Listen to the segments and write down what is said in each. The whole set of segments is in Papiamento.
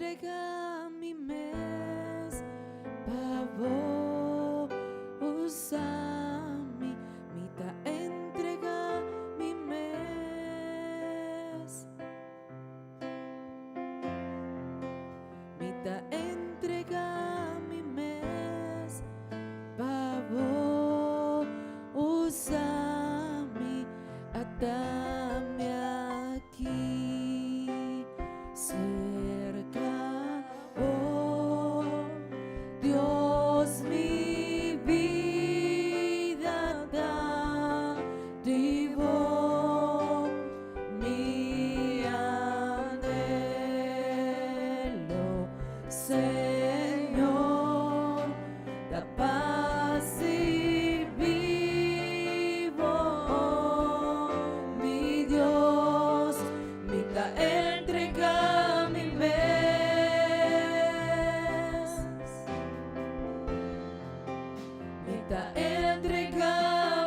entrega mi mes pa bo usa mi. Mi ta entrega mi mes. Mi ta entrega mi mes pa bo usa mi. Ata mi aki serka bo, Dios, mi bida ta di bo, mi anhelo, Señor, ta pa sirbi bo, mi Dios, mi ta entrega mi mes. Mi ta entrega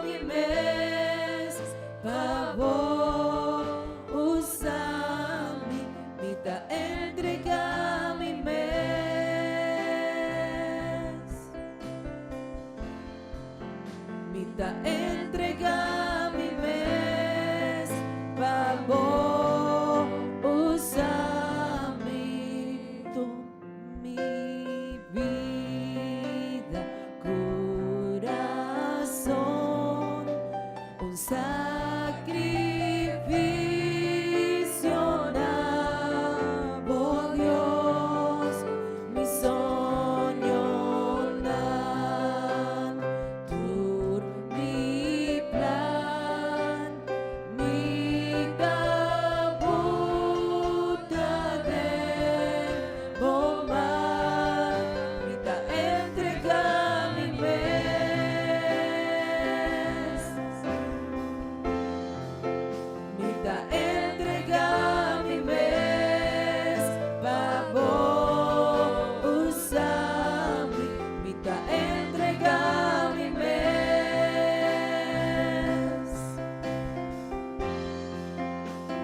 mi mes pa bo usa mi. Mi ta entrega mi mes. Mi ta entrega mi mes pa bo usa mi. Mi bida, kurason, un sakrifisio na bo, Dios, mi soñonan, tur mi plan, mi ta buta den bo man, mi ta entrega mi mes. Mi ta entrega mi mes pa bo usa mi. Mi ta entrega mi mes.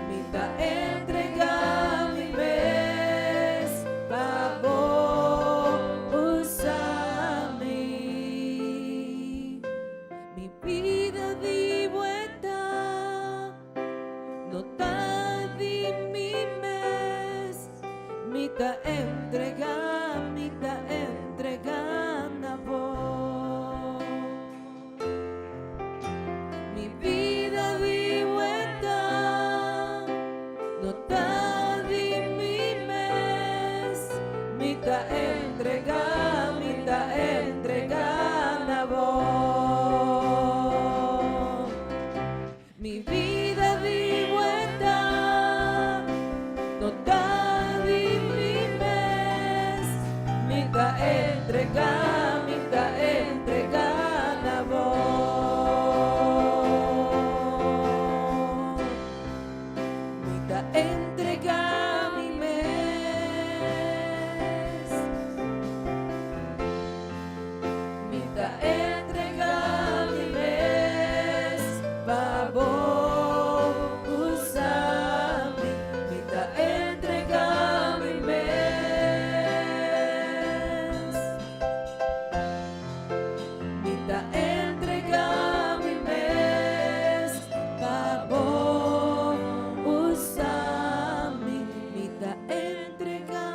Mi ta entrega mi mes pa bo usa mi. Mi bida di bo e ta, no ta di mi mes. Mi ta entrega, mi ta entrega na bo. Mi bida di bo e ta, no ta di mi mes. Mi ta entrega, mi ta entrega na bo. Mi bida di bo e ta, no ta di mi mes. Mi ta entrega, mi ta entrega na bo. Mi ta entrega mi mes. Mi ta entrega mi mes pa bo usa mi. Mi ta entrega mi mes. Mi ta entrega mi mes pa bo usa mi. Mi ta entrega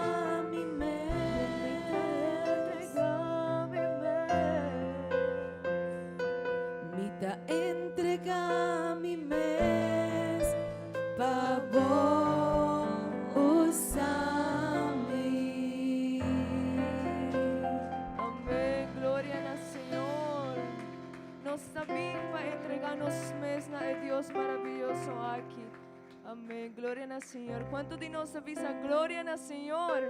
mi mes. Mi ta entrega mi mes pa bo usa mi. Amén. Gloria na Señor. Nos ta bin pa entrega nos mes na e Dios maraviyoso aki. Amén. Gloria na Señor. Kuantu di nos ta bisa gloria na Señor?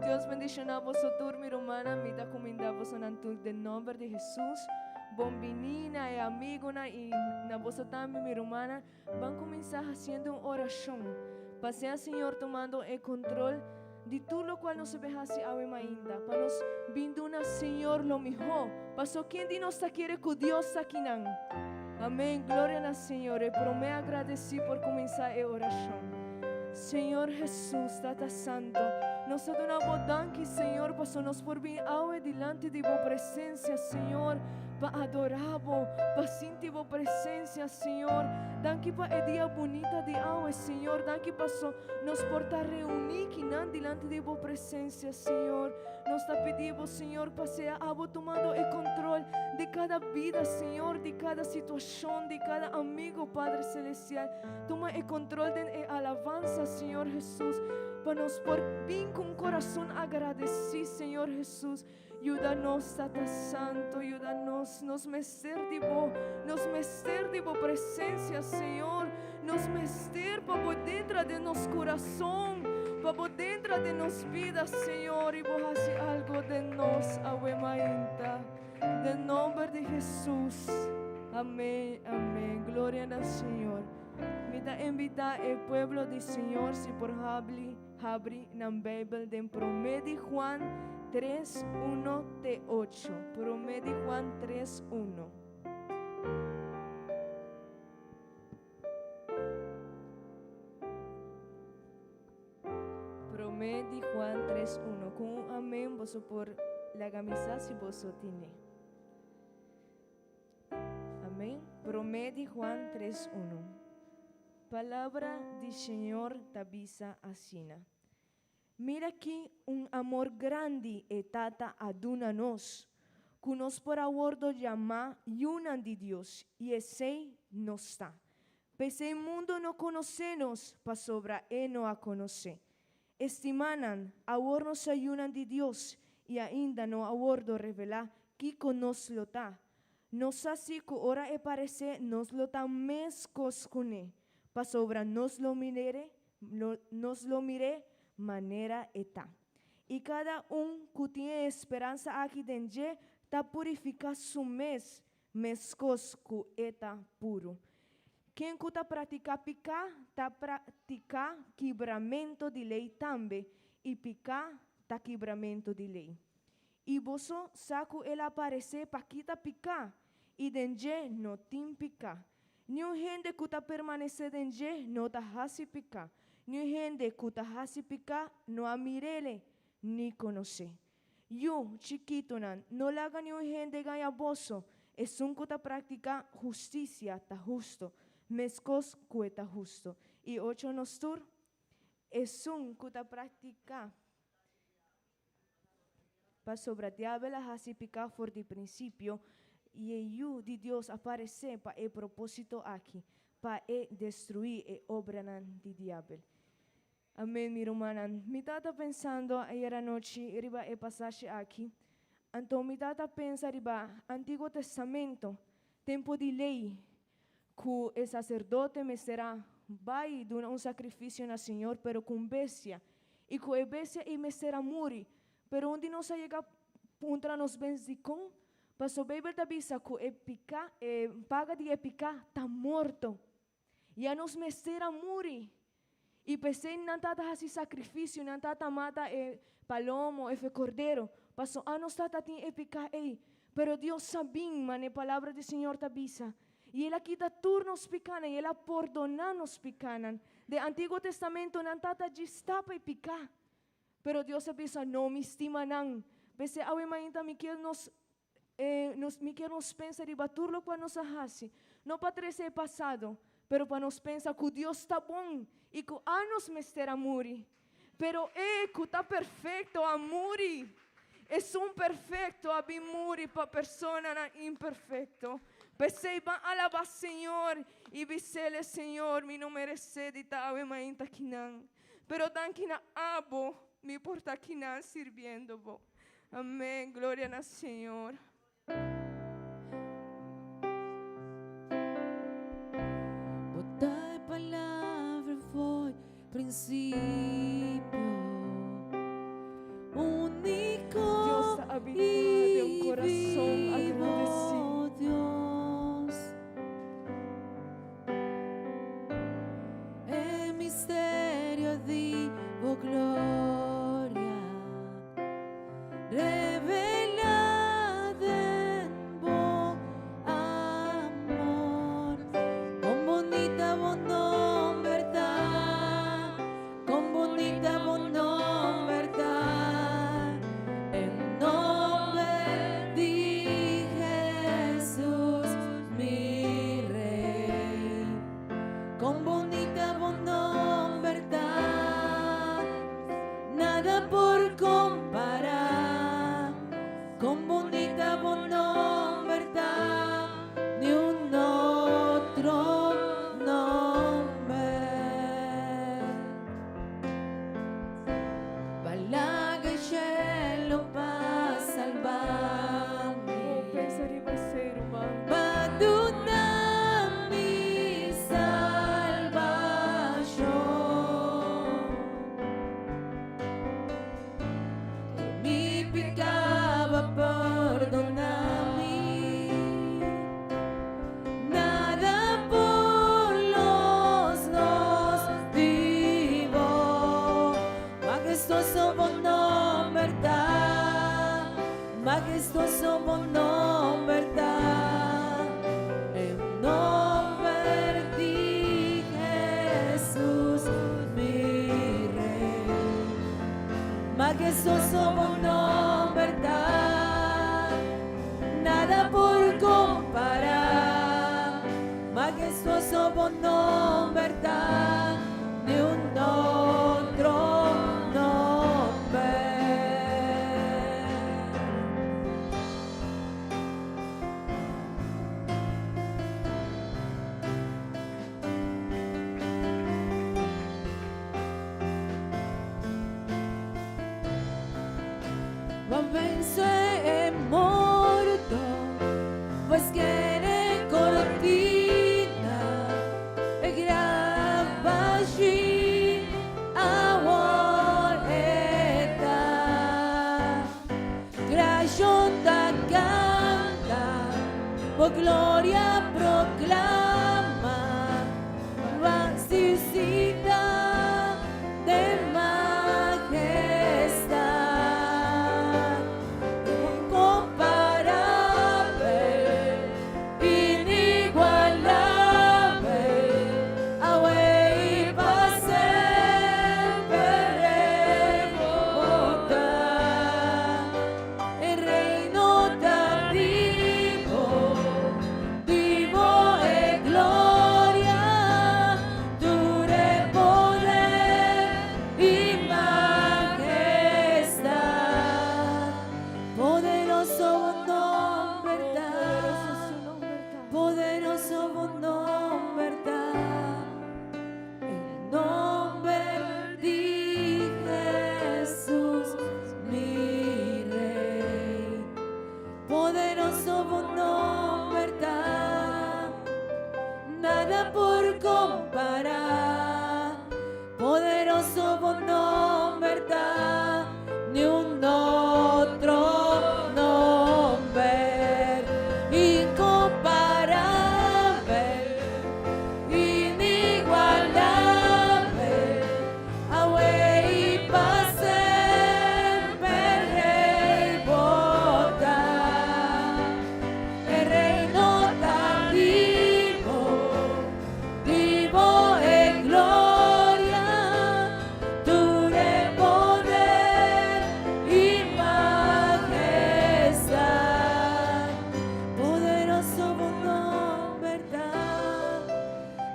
Dios bendiciona boso tur, mi rumannan. Mi ta cuminda bosonan tur den nomber di Jesus. Bon bini na e amigonan y na boso tambe, mi rumannan. Ban cuminsa haciendo un oracion pa sea Señor tomando e control di tur locual nos a be haci awe mainda, pa nos bin duna Señor lo miho. Paso ken di nos ta kere cu Dios ta kinan? Amen. Gloria na Señor. E prome agradeci por cuminsa e oracion. Señor Hesus, Tata Santo, nos ta duna Bo danki, Señor, paso nos por bin awe dilanti di Bo presencia, Señor, pa adora Bo, pa sinti Bo presencia, Señor. Danki pa e dia bunita di awe, Señor. Danki paso nos por ta reuni kinan dilanti di Bo presencia, Señor. Nos ta pidi Bo, Señor, pa sea Abo tumando e control di cada bida, Señor, di cada situacion, di cada amigo, Padre Celestial. Tuma e control den e alabansa, Señor Jesús, pa nos por bin cu un corazon agradeci, Señor Jesús. Yuda nos, Tata Santo, yuda nos. Nos mester di Bo, nos mester di Bo presencia, Señor. Nos mester pa Bo dentra den nos corazon, pa Bo dentra den nos bida, Señor, y Bo haci algo den nos awe mainta. Den nomber di Jesús. Amén, amén. Gloria na Señor. Mi ta invita e pueblo di Señor si por habli, habri nan Bijbel den Promé di Juan 3, 1 te 8. Promé di Juan 3, 1. Promé di Juan 3, 1. Ku un amén boso por laga mi sa si boso tine. Amén. Promé di Juan 3, 1. Palabra di Señor ta bisa asina. Mira ki un amor grandi e Tata a duna nos, ku nos por a wordo yamá yunan di Dios, i esei nos ta. P'esei mundu no konosé nos, pasobra e no a konosé. Estimánan, awor nos ta yunan di Dios, i ainda no a wordo revelá kiko nos lo ta. Nos sa sí ku ora e paresé nos lo ta meskos kuné, pasobra nos lo mir'é, nos lo mir'é manera e ta. I kada un ku tin e speransa aki den dje ta purifiká su mes, meskos ku e ta puru. Ken ku ta pratiká piká ta pratiká kibramentu di lei tambe, i piká ta kibramentu di lei. I boso sa ku el a paresé pa kita piká, i den dje no tin piká. Niun hende ku ta permanesé den dje no ta hasi piká. Niun hende ku ta hasi piká no a mir'é ni konos'é. Yu chikitunan, no laga niun hende gaña boso, esun ku ta praktiká hustisia ta hustu, meskos ku e ta hustu. I ocho nos tur, esun ku ta praktiká. Pasobra diabel a hasi piká for di prinsipio, i e Yu di Dios a paresé pa e propósito aki, pa e destruí e obranan di diabel. Amén, mi rumannan. Mi tabata pensando ayer anochi riba e pasashi aki. Anto mi tabata pensa riba Antiguo Testamento, tempu di lei, ku e saserdote mester a bai duna un sakrifisio na Señor, pero ku un bestia, i ku e bestia ei mester a muri. Pero un di nos a yega puntra nos bens dikon? Paso Beibel ta bisa ku e piká, e paga di e piká ta morto. Ya nos mester a muri. I p'esei nan tata hasi sakrifisio, nan tata mata e palomo, e kordero, paso anos tata tin e piká ei. Pero Dios sa bin, manera e Palabra di Señor ta bisa. I El a kita tur nos pikánan, i El a pordoná nos pikánan. Den Antiguo Testamento nan tata djis tapa e piká. Pero Dios a bisa, No, mi stima nan. P'esei awe mainta mi kier nos nos, mi kier nos pensa riba tur lokual nos a hasi, no pa trese e pasado, pero pa nos pensa ku Dios ta bon i ku anos mester a muri. Pero E ku ta perfekto a muri. Esun perfekto a bin muri pa personanan imperfekto. P'esei ban alabá Señor i bis'El, Señor, mi no meresé di ta awe mainta akinan, pero danki na Abo mi por ta akinan sirbiendo Bo. Amén. Gloria na Señor. Bo ta e palabra fo'i prinsipio, úniko Dios ta habitá i den un corazón vivo agradecido. Dios. E misterio di bo gloria revelá den bo amor. Kon bunita bo nomber ta. Nada por kompará kon bunita bo nomber ta, ni un otro nomber. B'a laga shelu pa salba mi. Oh, pensa riba esei, ruman. B'a duna mi salbashon. Tur mi piká b'a pordoná mi. Nada por los nos di bo. Mahestuoso bo nomber ta. Mahestuoso bo nomber ta. Den nomber di Jesus, mi Rei. Mahestuoso bo nomber ta. Nada por kompará. Mahestuoso bo nomber ta. Ni un otro nomber. B'a vense e morto, b'a sker e kortina, e graf bashí, awor e ta. Kreashon ta kanta, bo gloria proklamá, b'a resusitá den mahestat. Inkomparabel, inigualabel, awe i pa semper bo ta. E reino ta di bo, di bo e gloria, tur e poder i mahestat. Poderoso bo nomber ta, Poderoso su nomber ta. poderoso bo nomber ta. Den nomber di Jesus, mi Rei. Poderoso bo nomber ta, nada por kompará. Poderoso bo nomber ta, ni un otro nomber. Inkomparabel, inigualabel, awe i pa semper Rei bo ta. E reino ta di bo, di bo e gloria, tur e poder i mahestat. Poderoso bo nomber ta,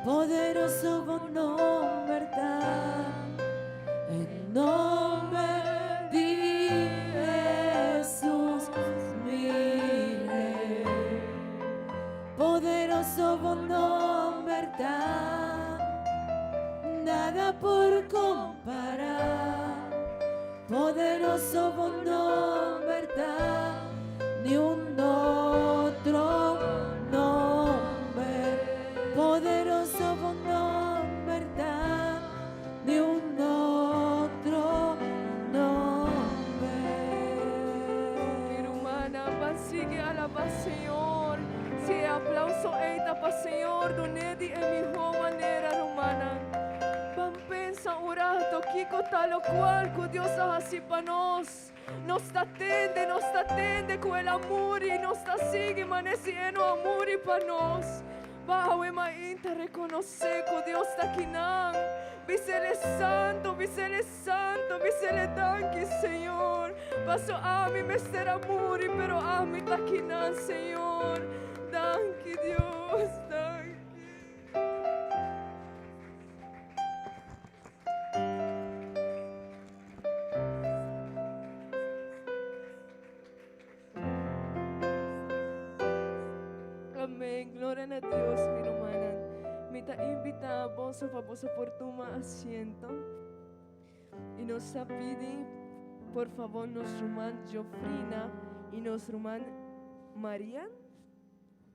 poderoso bo nomber ta. Den nomber di Jesus, mi Rei. Poderoso bo nomber ta, nada por kompará. Poderoso bo nomber ta, ni un otro nomber. Poderoso bo nomber ta, ni un otro nomber. Mi rumannan, ban sigui alabá Señor. Si e aplouso ei ta pa Señor, dun'é di e mihó manera, rumannan. Ban pensa un ratu, kiko ta lokual ku Dios a hasi pa nos. Nos ta tende, nos ta tende ku el a muri, nos ta sigui, manera si e no a muri pa nos. Awe mainta rekonosé ku Dios ta akinan. Bis'é santu, bis'é santu, bis'é danki, Señor. Paso ami mester a muri, pero ami ta akinan, Señor. Danki, Dios, danki. invitá boso pa boso por tuma asiento. I nos ta pidi por favor nos ruman Jofrina i nos ruman Marian,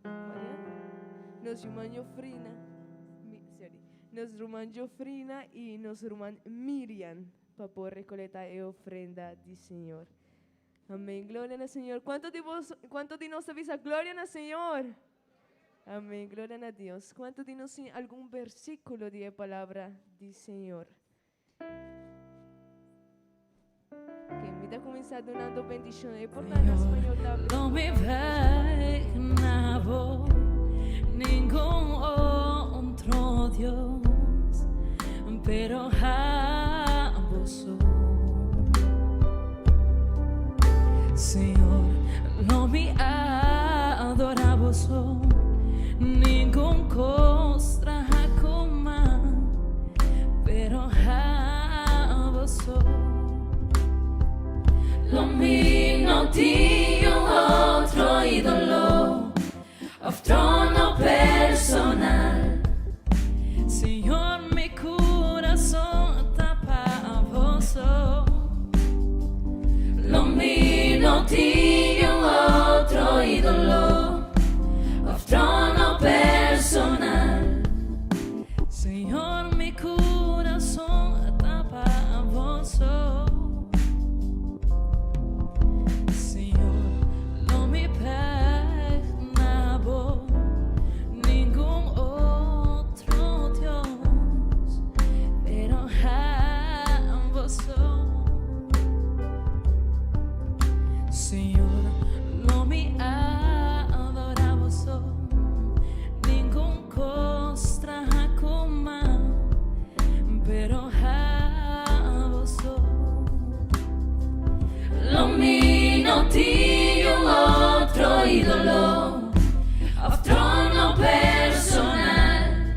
Marian, nos ruman Jofrina, mi, sorry, nos ruman Jofrina i nos ruman Miriam pa por rekolektá e ofrenda di Señor. Amén. Gloria na Señor. Kuantu di bos, kuantu di nos ta bisa gloria na Señor? Amén. Gloria na Dios. Kuantu di nos tin algun versíkulo di e palabra di Señor? Ok, mi ta kuminsá dunando bendishon. E por ta na español tambe. No me na bo ningún otro Dios, pero a vos. Señor, lo mi adora vos, ningún costra coma, pero a vos. Lo mi no tin otro ídolo of trono personal. Señor, mi kurason ta pa vos. Lo mi no tin otro ídolo of trono personal. Señor, mi kurason ta pa vos. Señor, lo mi na bo ningún otro Dios, pero a vos. Señor, lo mi adora vos, ningún costra coma, pero a vos. Lo mi no tin otro ídolo, of trono personal.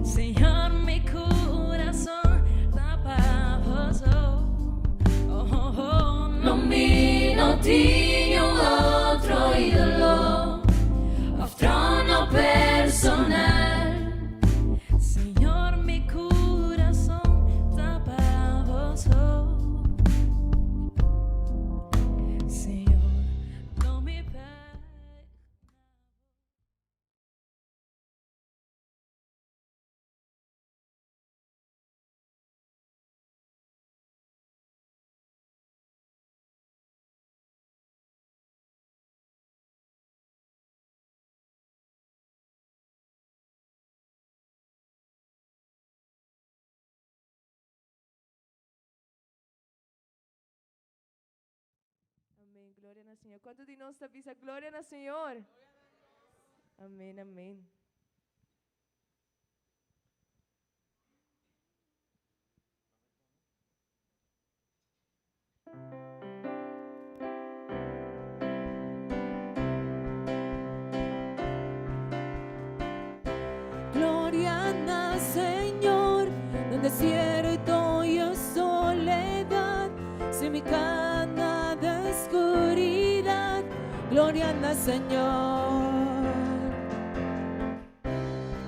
Señor, mi kurason ta pa vos. Oh. Lo mi no tin otro ídolo, of trono personal. Señor, mi kurason ta pa vos. Señor, lo mi pe Amén. Gloria na Señor. Kuantu di nos ta bisa gloria na Señor? Amén, amén. Gloria na Señor, den desierto i soledat, si mi kana den skuridat, gloria na Señor.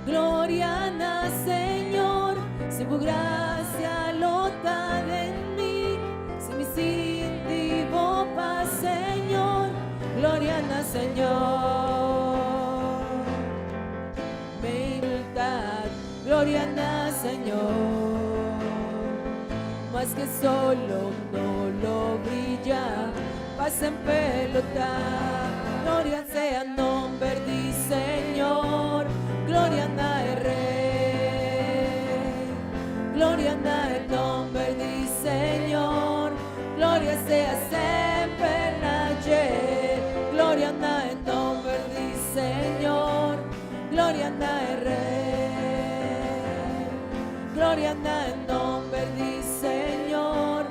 Gloria na Señor, si bo grasia lo ta den mi, si mi sinti bo pas, Señor, gloria na Señor. Mi gloria na Señor. Mas ku solo no lo brilla, pasa en pelota. Gloria sea nombre di Señor, gloria na el Rey. Gloria na el nombre di Señor, gloria sea siempre na dje. Gloria na el nombre di Señor, gloria na el Rey. Gloria na el nombre di Señor,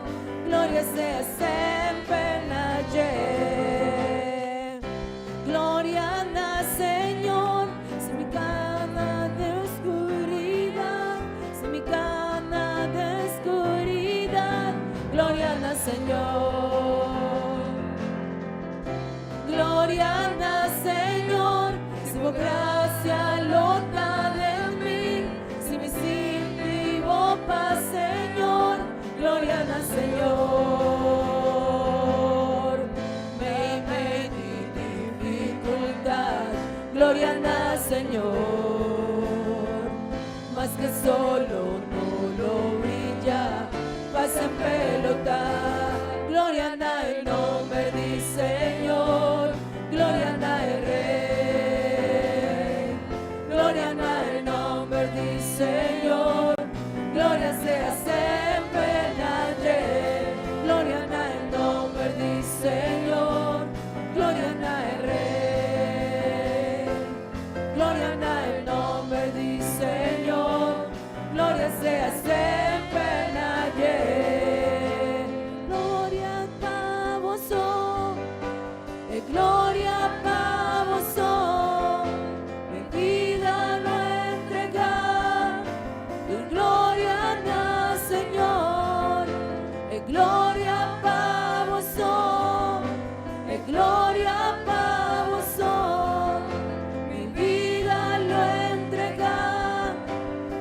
gloria sea siempre na dje. Gloria na Señor, si mi kana den skuridat, si mi kana den skuridat, gloria na Señor. Gloria na Señor, si bo grasia lo ta den mi, Señor. Meimei di difikultat, gloria na Señor. Maske solo no lo briya, pa semper lo ta. Gloria na e nòmber di Señor, gloria na e Rei. Gloria na e nòmber di Señor, gloria sea semper na dje. Gloria na e nòmber di Señor, gloria na e Rei. Gloria na e nòmber di Señor, gloria sea semper na dje. Gloria pa boso, e gloria pa boso, mi bida lo entregá, e gloria na Señor, e gloria pa boso, e gloria pa boso, mi bida lo entregá,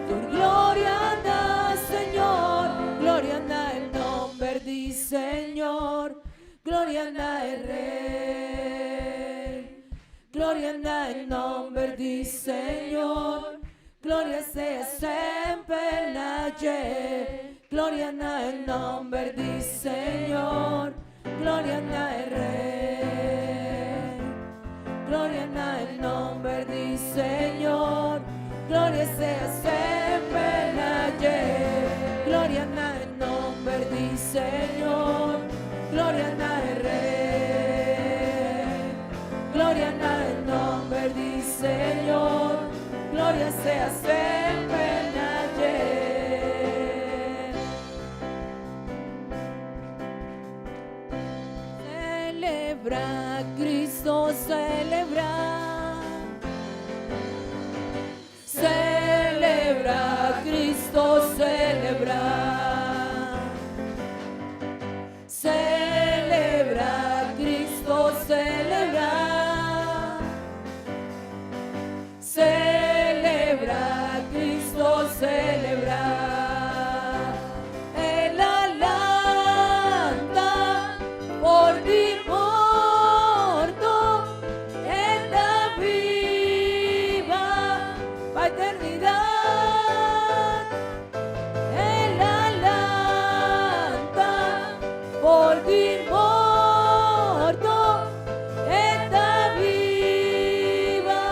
tur gloria na Señor, gloria na e nòmber di Señor, gloria na e Rei. Gloria na e nòmber di Señor, gloria sea semper na dje. Gloria na e nòmber di Señor, gloria na e Rei. Gloria na e nòmber di Señor, gloria sea semper na dje. Gloria na e nòmber di Señor, gloria na e Rei. Gloria na e nòmber di Señor, gloria sea semper na dje. Selebrá, Kristu, selebrá. Selebrá, Kristu, selebrá. Selebrá, Kristu, selebrá. Selebrá, Kristu, selebrá. El a lanta for di morto, e ta biba pa eternidat. El a lanta for di morto, e ta biba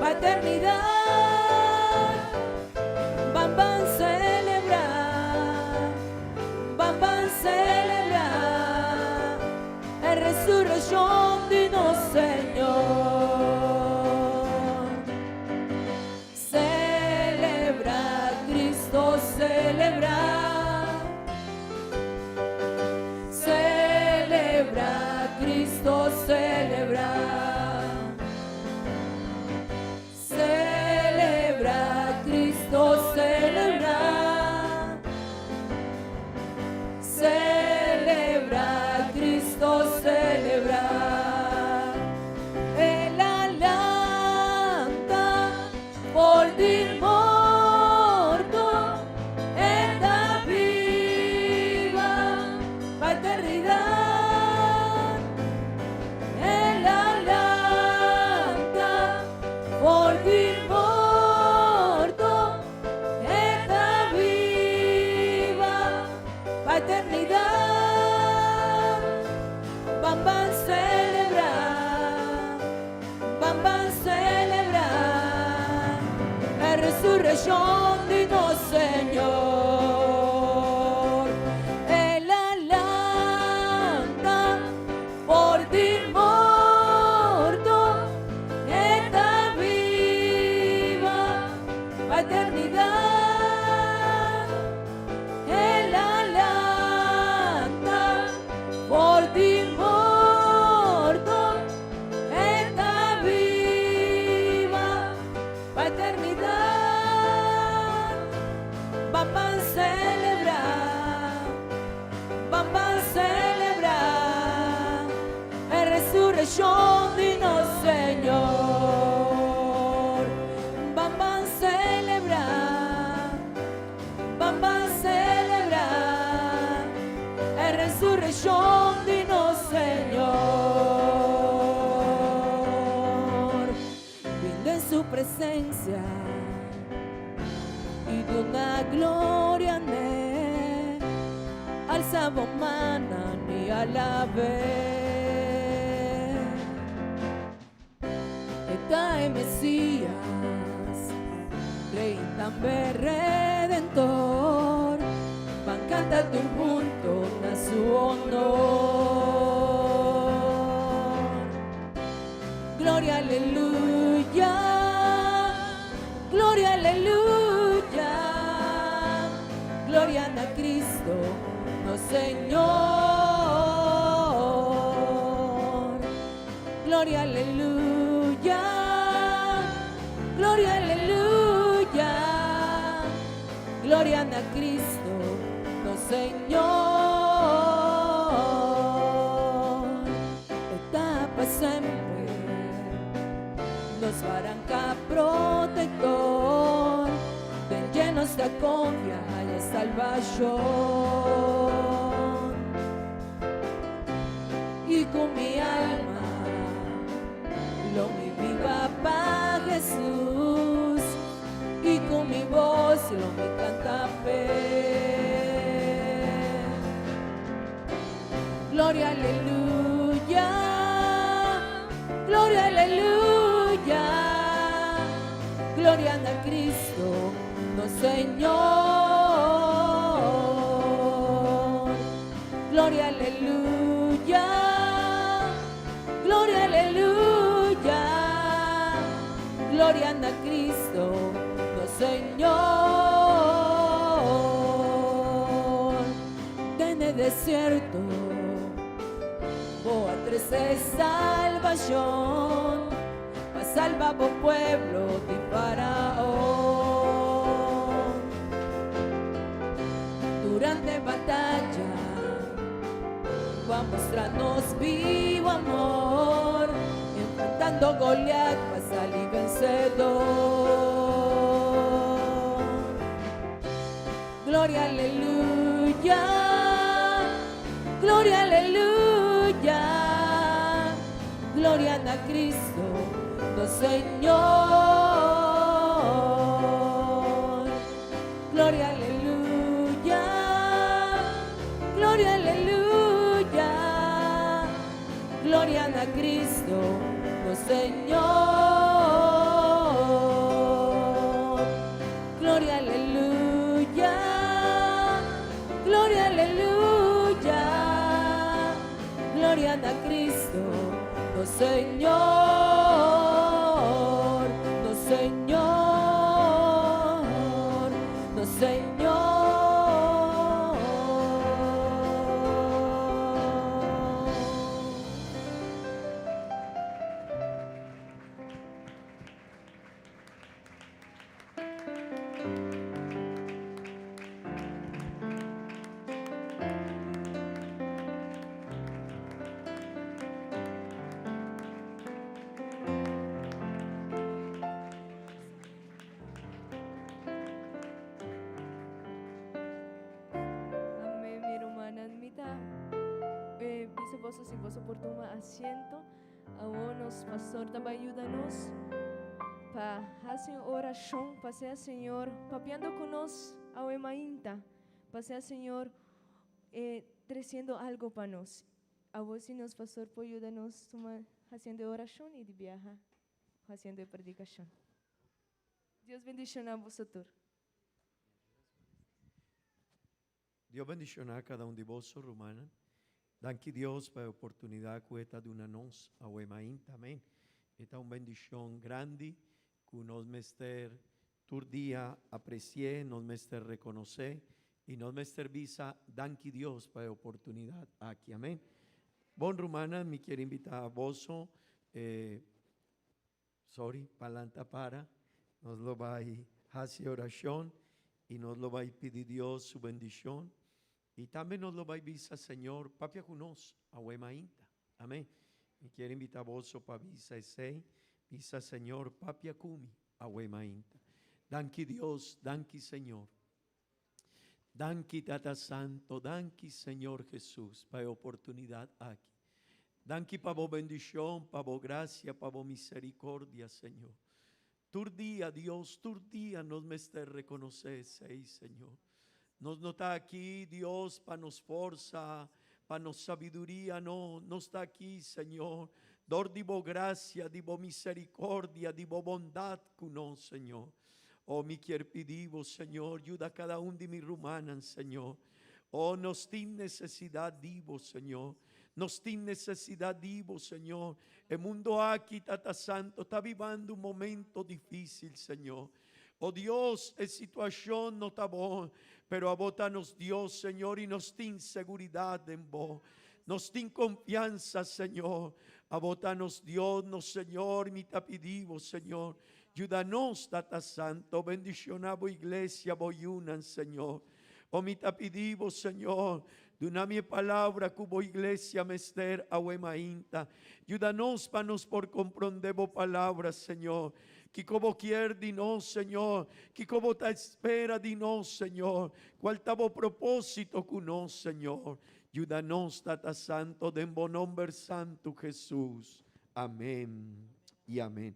pa eternidat. Ban ban selebrá, ban ban selebrá, e resurekshon di nos Señor. Selebrá, Kristu, selebrá. Selebrá, Kristu, selebrá. Selebrá, Kristu, selebrá. Selebrá, Kristu, selebrá. El a lanta for di morto, e ta biba pa eternidat. El a lanta for di morto, e ta biba pa eternidat. Ban ban selebrá, ban ban selebrá, e resurekshon di nos Señor. El a lanta for di morto, e ta biba pa eternidat. El a lanta for di morto, e ta biba pa eternidat. Ban ban selebrá, ban ban selebrá, e resurekshon di nos Señor. Ban ban selebrá, ban ban selebrá. Ekspreshon di nos Señor. Bin den su presensia i duna gloria n'e. Alsa bo mannan i alab'é. E ta e Mesías, Rey tambe Redentor. Ban canta tur hunto na su honor. Gloria aleluya, gloria aleluya, gloria na Cristo nos Señor. Gloria aleluya, gloria aleluya, gloria na Cristo nos Señor. E ta pa semper nos baranca protector, den dje nos ta confia haya salvacion. I ku mi alma lo mi biba pa Hesus, i ku mi bos lo mi kanta p'e. Gloria aleluya, gloria aleluya, gloria na Cristo nos Señor. Gloria aleluya, gloria aleluya, gloria na Cristo nos Señor. Den e desierto bo a trece salvacion pa salba bo pueblo di Faraon. Durante batalla bo a mustra nos biu amor, enfrentando Goliat pa sali vencedor. Gloria aleluya, gloria aleluya, gloria na Cristo nos Señor. Gloria aleluya, gloria aleluya, gloria na Cristo nos Señor. Gloria aleluya, gloria aleluya, gloria na Cristo nos Señor, nos Señor, nos Señor. Amén, mi rumannan. Mi ta eh, bisa boso si boso por tuma asiento. Awor nos pastor ta bai yuda nos pa hasi un orashon pa sea Señor papiando ku nos awe mainta, pa sea Señor eh, treciendo algo pa nos. Awor si nos pastor por yuda nos tuma haciendo e orashon y di biaha haciendo e predikashon. Dios bendiciona boso tur. Dios bendiciona cada un di boso, rumannan. Danki Dios pa e oportunidad cu E ta duna nos awe mainta. Amen. E ta un bendicion grandi cu nos mester tur dia apreci'e, nos mester reconoce y nos mester bisa danki Dios pa e oportunidad aki. Amen. Bon rumannan, mi kier invita boso, eh, Sorry, palanta para. Nos lo bai hasi orashon i nos lo bai pidi Dios su bendishon. I tambe nos lo bai bisa Señor papia ku nos awe mainta. Amen. Mi kier invita boso pa bisa esei, bisa Señor papia ku mi awe mainta. Danki Dios, danki Señor. Danki Tata Santo, danki Señor Jesus pa e oportunidad aki. Danki pa bo bendicion, pa bo gracia, pa bo misericordia, Señor. Tur dia, Dios, tur dia nos mester reconoce esey, Señor. Nos no ta aki, Dios, pa nos forsa, pa nos sabiduria, no. Nos ta aki, Señor, dor di bo gracia, di bo misericordia, di bo bondad cu nos, Señor. Oh, mi kier pidi bo, Señor, yuda cada un di mi rumannan, Señor. Oh, nos tin necesidad di bo, Señor. Nos tin necesidad di bo, Señor. E mundo aki, Tata Santo, ta bibando un momento dificil, Señor. Oh Dios, e situacion no ta bon, pero abo ta nos Dios, Señor, y nos tin seguridad den bo. Nos tin confianza, Señor. Abo ta nos Dios, nos Señor, mi ta pidi bo, Señor. Yuda nos, Tata Santo, bendiciona bo iglesia, bo yunan, Señor. O mi ta pidi bo, Señor, duna mi e palabra cu bo iglesia mester awe mainta. Yuda nos pa nos por comprende bo palabra, Señor. Kico bo kier di nos, Señor? Kico bo ta espera di nos, Señor? Cual ta bo proposito cu nos, Señor? Yuda nos, Tata Santo, den bo nomber santo, Jesus. Amen y amen.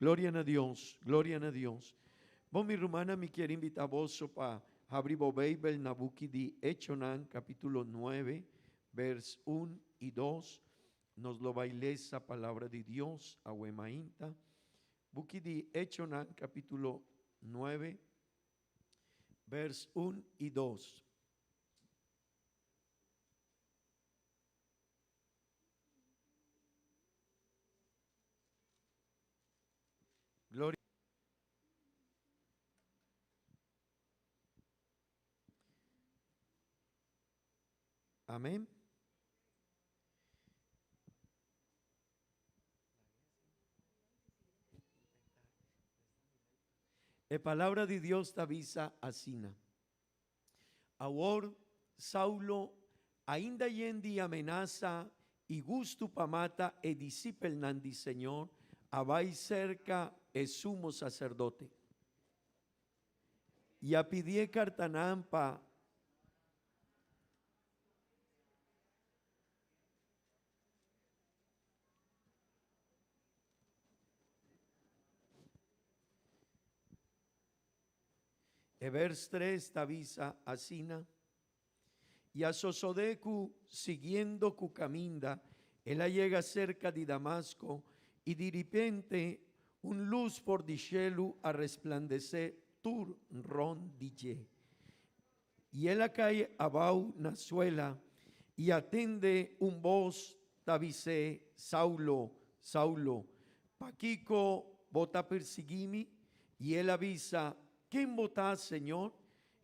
Gloria na Dios, gloria na Dios. Bon mi rumannan, mi kier invita boso pa habri bo Beibel na buki di Echonan capitulo nuebe, vers un y dos. Nos lo bai lesa palabra di Dios awe mainta. Buki di Echonan capitulo nuebe, vers un y dos. Gloria. Amén. E palabra di Dios ta bisa asina. Awor Saulo, ainda yen di amenasa i gustu pa mata e disipelnan di Señor, a bai serka e sumo saserdote i a pidié kartanan pa. E vers tres ta bisa asina, I a sosodé ku, siguiendo ku kaminda, el a yega serka di Damasko, i diripente un lus for di shelu a resplandesé tur rònt di dje. I el a kai abou na suela, i a tende un bos ta bis'é, Saulo, Saulo, pakiko bo ta persiguí mi? I el a bisa, Ken bo ta, Señor?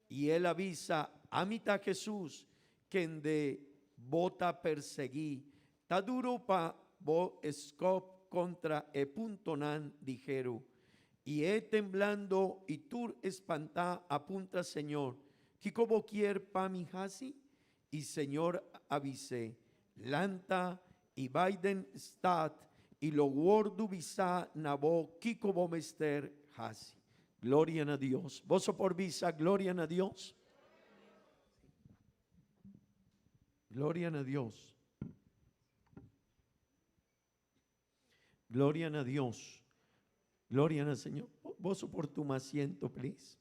I el a bisa, Ami ta Hesus, kende bo ta persegui. Ta duru pa bo skop kontra e puntonan di heru. I e temblando i tur espantá a puntra Señor, Kiko bo kier pa mi hasi? I Señor a bis'é, Lanta i bai den stat, i lo wordu bisá na bo kiko bo mester hasi. Gloria na Dios. Boso por bisa gloria na Dios? Gloria na Dios. Gloria na Dios. Gloria na Señor. Boso por tuma asiento, please.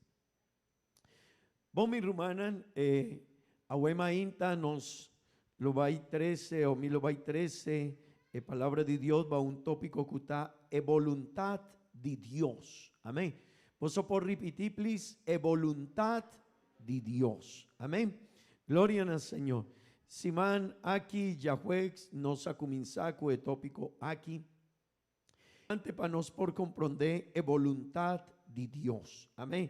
Bon mi rumannan, e awe mainta nos lo bai trece o mi lo bai trece e palabra di Dios ba un topico cu ta e boluntad di Dios. Amen. Boso por ripiti please, e boluntad di Dios. Amen. Gloria na Señor. Siman aki djahuegs nos a cuminsa cu e topico aki. Ante pa nos por komprondé e boluntat di Dios. Amén.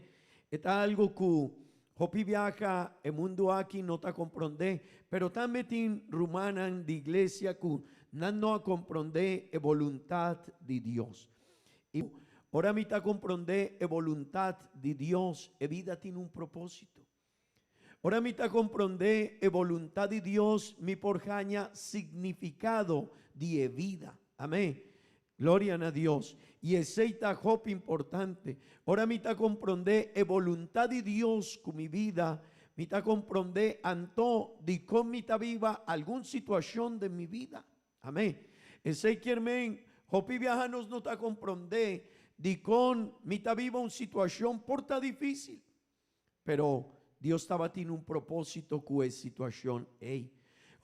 E ta algu ku hopi biaha e mundu aki no ta komprondé, pero tambe tin rumannan di iglesia ku nan no a komprondé e boluntat di Dios. I ora mi ta komprondé e boluntat di Dios, e bida tin un propósito. Ora mi ta komprondé e boluntat di Dios, mi por haña signifikado di e bida. Amén. Gloria na Dios. I esei ta hopi importante. Ora mi ta komprondé e boluntat di Dios ku mi bida, Mi ta komprondé anto dikon mi ta biba algun situashon den mi bida. Amén. Esei kier men, hopi biaha nos no ta komprondé dikon mi ta biba un situashon por ta difísil. Pero Dios tabatin un propósito ku e situashon ei.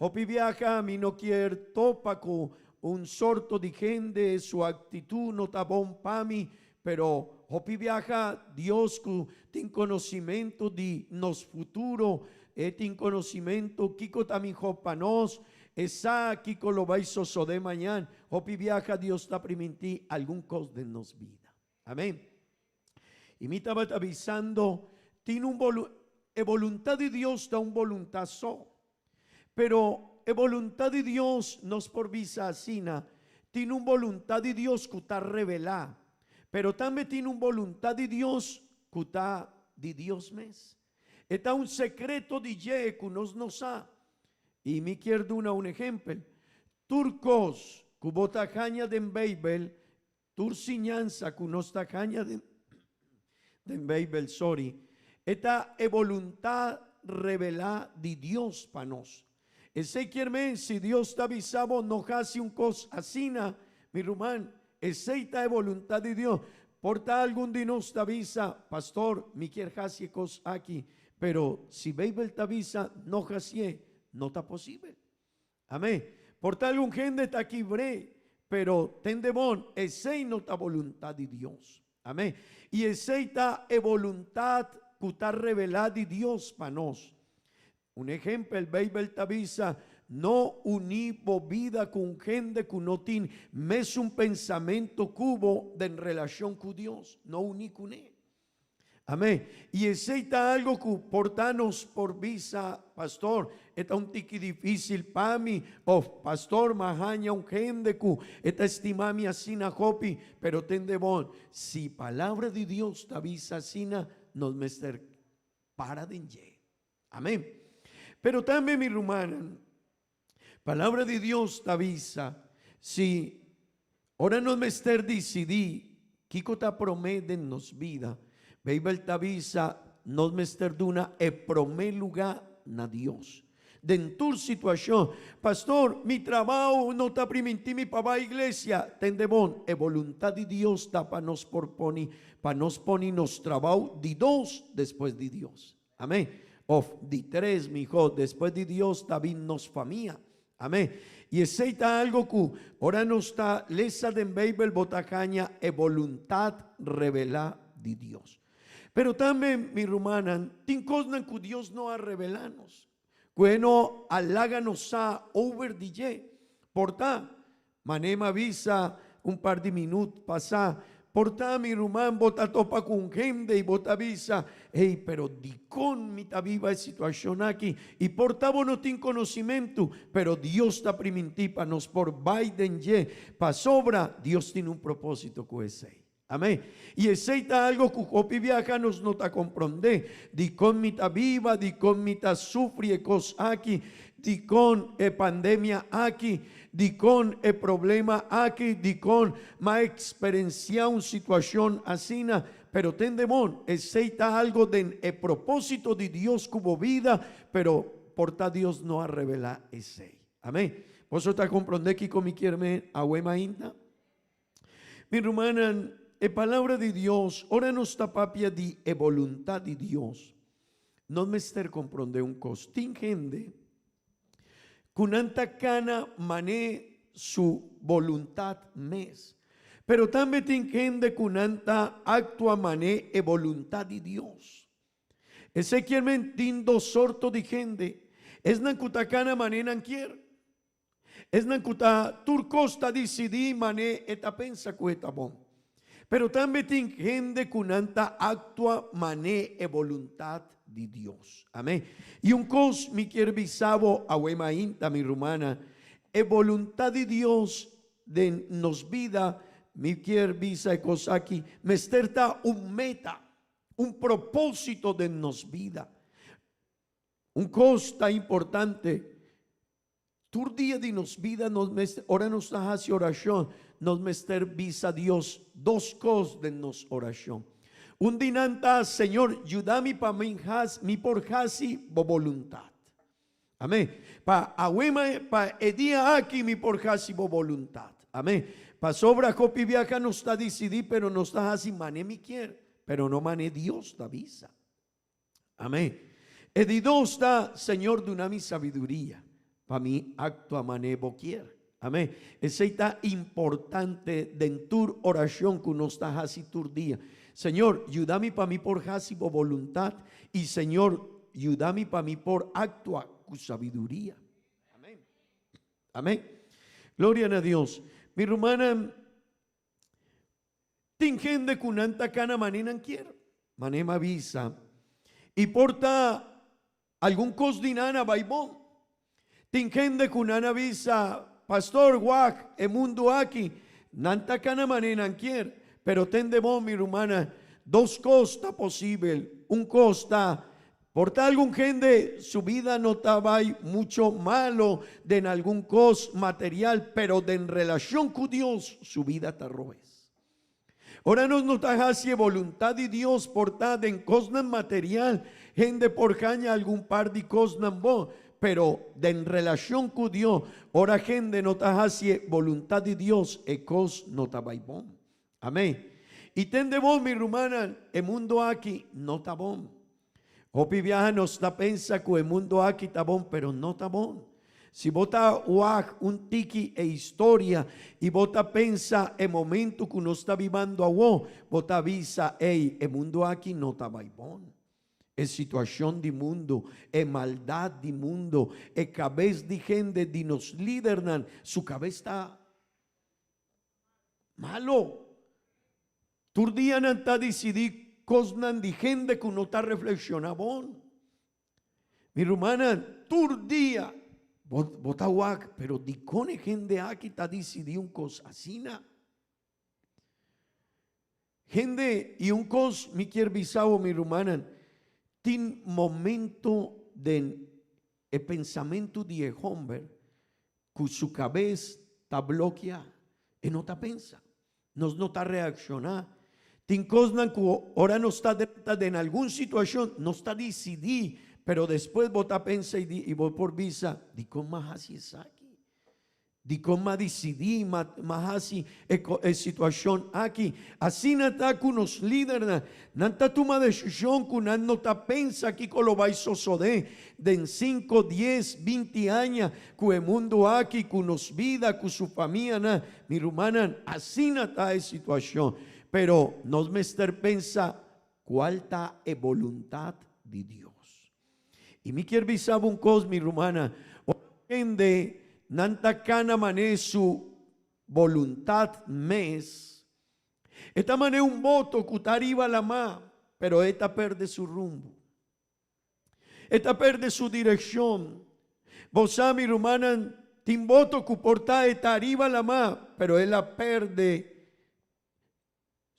Hopi biaha mi no kier topa ku un sorto di hende, su aktitut no ta bon pa mi, pero hopi biaha Dios ku tin konosimentu di nos futuro, e tin konosimentu kiko ta mihó pa nos, e sa kiko lo bai sosodé mañan. Hopi biaha Dios ta primintí algun kos den nos bida. Amén. I mi tabata bisando, tin un bolu, e boluntat di Dios ta un boluntat so. Pero e boluntat di Dios, nos por bisa asina, tin un boluntat di Dios ku ta revelá, pero tambe tin un boluntat di Dios ku ta di Dios mes. E ta un sekreto di dje ku nos no sa. I mi kier duna un ehèmpel. Tur kos ku bo ta haña den Beibel Tur siñansa ku nos ta haña den den Beibel, sorry, e ta e boluntat revelá di Dios pa nos. Esei kier men si Dios ta bisa bo no hasi un kos asina, mi ruman, esei ta e boluntat di Dios. Por ta algun di nos ta bisa, Pastor, mi kier hasi e kos aki, pero si Beibel ta bisa no hasié, no ta posibel. Amén. Por ta algun hende ta kibr'é, pero tende bon, esei no ta boluntat di Dios. Amén. I esei ta e boluntat ku ta revelá di Dios pa nos. Un ehempel, Beibel ta bisa, No uní bo bida ku un hende ku no tin mesun pensamentu ku bo den relashon ku Dios. No uní kuné. Amén. I esei ta algo ku por ta nos por bisa, Pastor, e ta un tiki difísil pa mi, òf Pastor, m'a haña un hende ku e ta estimá mi asina hopi, pero tende bon, si Palabra di Dios ta bisa asina, nos mester para den dje. Amén. Pero tambe, mi rumannan, Palabra di Dios ta bisa, si ora nos mester disidí kiko ta promé den nos bida, Beibel ta bisa nos mester duna e promé lugá na Dios. Den tur situashon, Pastor, mi trabou no ta primintí mi pa bai iglesia. Tende bon, e boluntat di Dios ta pa nos por poni, pa nos poni nos trabou di dos despues di Dios. Amén. Of di tres miho, despues di Dios ta bin nos famia. Amén. I esei ta algo ku ora nos ta lesa den Beibel bo ta haña e boluntat revelá di Dios. Pero tambe, mi rumannan, tin kosnan ku Dios no a revelá nos, ku e no a laga nos sa over di dje. Por ta, Mané m'a bisa un par di minut pasá, Por ta mi ruman bo ta topa ku un hende i bo ta bisa, Hey, pero dikon mi ta biba e situashon aki? I por ta bo no tin konosimentu, pero Dios ta primintí pa nos por bai den dje, pasobra Dios tin un propósito ku esei. Amén. I esei ta algo ku hopi biaha nos no ta komprondé. Dikon mi ta biba, dikon mi ta sufri e kos aki, dikon e pandemia aki, dikon e problema aki, dikon m'a eksperensiá un situashon asina. Pero tende bon, esei ta algo den e propósito di Dios ku bo bida, pero por ta Dios no a revelá esei. Amén. Boso ta komprondé kiko mi kier men awe mainta? Mi rumannan, e Palabra di Dios, ora nos ta papia di e boluntat di Dios, nos mester komprondé un kos. Tin hende ku nan ta kana mané su boluntat mes, pero tambe tin hende ku nan ta aktua mané e boluntat di Dios. Esei kier men tin dos sorto di hende, esnan ku ta kana mané nan kier. Esnan ku ta tur kos ta disidí man'é e ta pensa ku e ta bon. Pero tambe tin hende ku nan ta aktua man'é e boluntat di Dios. Amén. I un kos mi kier bisa bo awe mainta, mi rumannan, e boluntat di Dios den nos bida, mi kier bisa e kos aki, mester ta un meta, un propósito den nos bida. Un kos ta importante, tur dia di nos bida nos mester, ora nos ta hasi orashon, nos mester bisa Dios dos kos den nos orashon. Un di nan ta, Señor, yuda mi pa mi has, mi por hasi bo boluntat. Amén. Pa awe ma, pa e dia aki mi por hasi bo boluntat. Amén. Pasobra hopi biaha nos ta disidí, pero nos ta hasi mane mi kier, pero no mane Dios ta bisa. Amén. E di dos ta, Señor duna mi sabiduria pa mi actua mane bo kier. Amén. Esey ta importante den tur oracion cu nos ta haci tur dia. Señor, yuda mi pa mi por haci bo voluntad y Señor, yuda mi pa mi por actua cu sabiduria. Amén. Amén. Gloria na Dios. Mi rumannan, Tin hende ku nan ta kana mane nan kier, mane m'a bisa, i por ta algun kos di nan a bai bon. Tin hende ku nan a bisa, Pastor, wak, e mundu aki, nan ta kana mane nan kier. Pero tende bon, mi rumannan, dos kos ta posibel. Un kos ta, por ta algun hende su bida no ta bai mucho malo den algun kos material, pero den relashon ku Dios su bida ta robes. Ora nos no ta hasi e boluntat di Dios por ta den kosnan material, hende por haña algun par di kosnan bon, pero den relashon ku Dios, ora hende no ta hasi e boluntat di Dios, e kos no ta bai bon. Amén. I tende bon, mi rumannan, e mundo aki no ta bon. Hopi biaha nos ta pensa ku e mundo aki ta bon, pero no ta bon. Si bo ta wak un tiki e historia i bo ta pensa e momento ku nos ta bibando awo, bo ta bisa, Ey, e mundo aki no ta bai bon. E situashon di mundu, e maldat di mundu, e kabes di hende di nos lidernan, su kabes ta Malo. Tur dia nan ta disidí kosnan di hende ku no ta reflekshoná bon. Mi rumannan, tur dia bo bo ta wak, pero dikon e hende aki ta disidí un kos asina? Hende, i un kos mi kier bisa bo, mi rumannan, tin momento den e pensamentu di e homber ku su kabes ta blokia, e no ta pensa, nos no ta reakshoná. Tin kosnan ku ora nos ta drenta den algun situashon, nos ta disidí, pero despues bo ta pensa i di i bo por bisa, Dikon m'a hasi esaki? Dikon m'a disidí m'a m'a hasi e e situashon aki? Asina ta ku nos lidernan, nan ta tuma desishon ku nan no ta pensa kiko lo bai sosodé Den sinku, dies, binti aña ku e mundu aki, ku nos bida, ku su famianan, mi rumannan, asina ta e situashon. Pero nos mester pensa kual ta e boluntat di Dios. I mi kier bisa bo un kos, mi rumannan, ora un hende nan ta kana manera su boluntat mes, e ta manera un boto ku ta riba lamá, pero e ta perde su rumbo. E ta perde su direccion. Bo sa, mi rumannan, tin boto cu por ta e ta ariba lamá, pero el a perde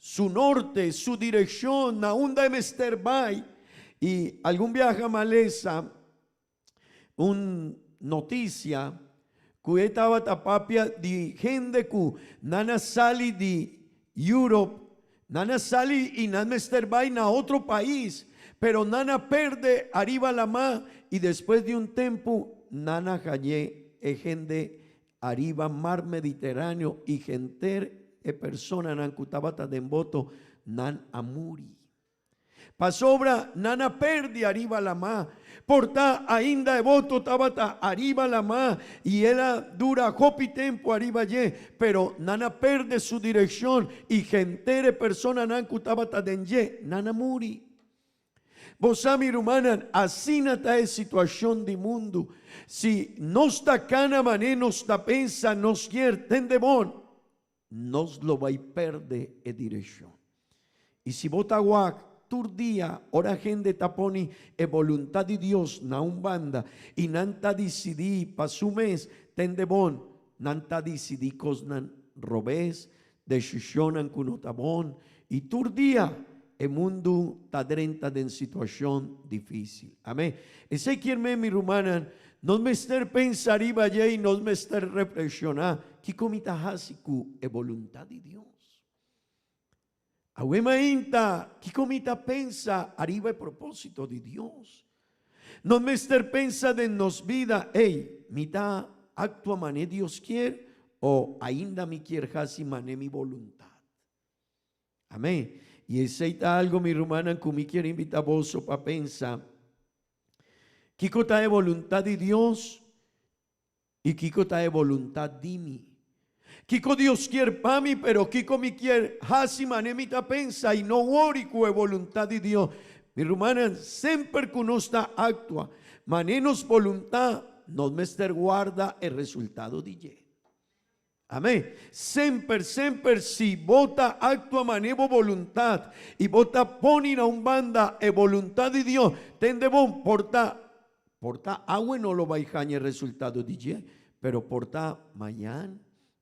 su norte, su direccion, na unda e mester bai. Y algun biaha malesa un noticia cu e tabata papia di hende cu nan a sali di Europe, nan a sali y nan mester bay na otro pais, pero nan a perde ariba lamá y despues di un tempu nan a hañ'é e hende ariba mar Mediteráneo y henter e personanan cu tabata den boto nan a muri. Pasobra nan a perdi ariba lamá. Por ta ainda e boto tabata ariba lamá i el a dura hopi tempu ariba dje, pero nan a perde su direkshon i henter e personanan ku tabata den dje, nan a muri. Bo sa, mi rumannan, asina ta e situashon di mundu. Si nos ta kana manera nos ta pensa nos kier tende bon, Nos lo bai perde e direccion. Y si bo ta wak tur dia ora hende ta poni e boluntad di Dios na un banda y nan ta dicidi pa su mes tende bon, nan ta dicidi cosnan robes, decisionnan cu no ta bon y tur dia e mundu ta drenta den situacion dificil. Amen. Esey kier men mi rumannan, nos mester pensa riba dje y nos mester reflexiona, Kiko mi ta hasi ku e boluntat di Dios? Awe mainta, kiko mi ta pensa ariba e propósito di Dios? Nos mester pensa den nos bida, Ey, mi ta actua mane Dios kier o ainda mi kier haci mane mi boluntad? Amén. Y esey ta algo, mi rumannan, cu mi kier invita boso pa pensa. Kiko ta e boluntad di Dios y kiko ta e boluntad di mi? Kiko Dios kier pa mi, pero kiko mi kier haci mane mi ta pensa y no worry cu e boluntad di Dios. Mi rumannan, semper cu nos ta actua mane nos boluntad, nos mester warda e resultado di dje. Amén. Semper, semper si bo ta actua mane bo boluntad y bo ta poni na un banda e boluntad di Dios, tende bon, por ta, por ta awe no lo bay haña e resultado di dje, pero por ta mañan,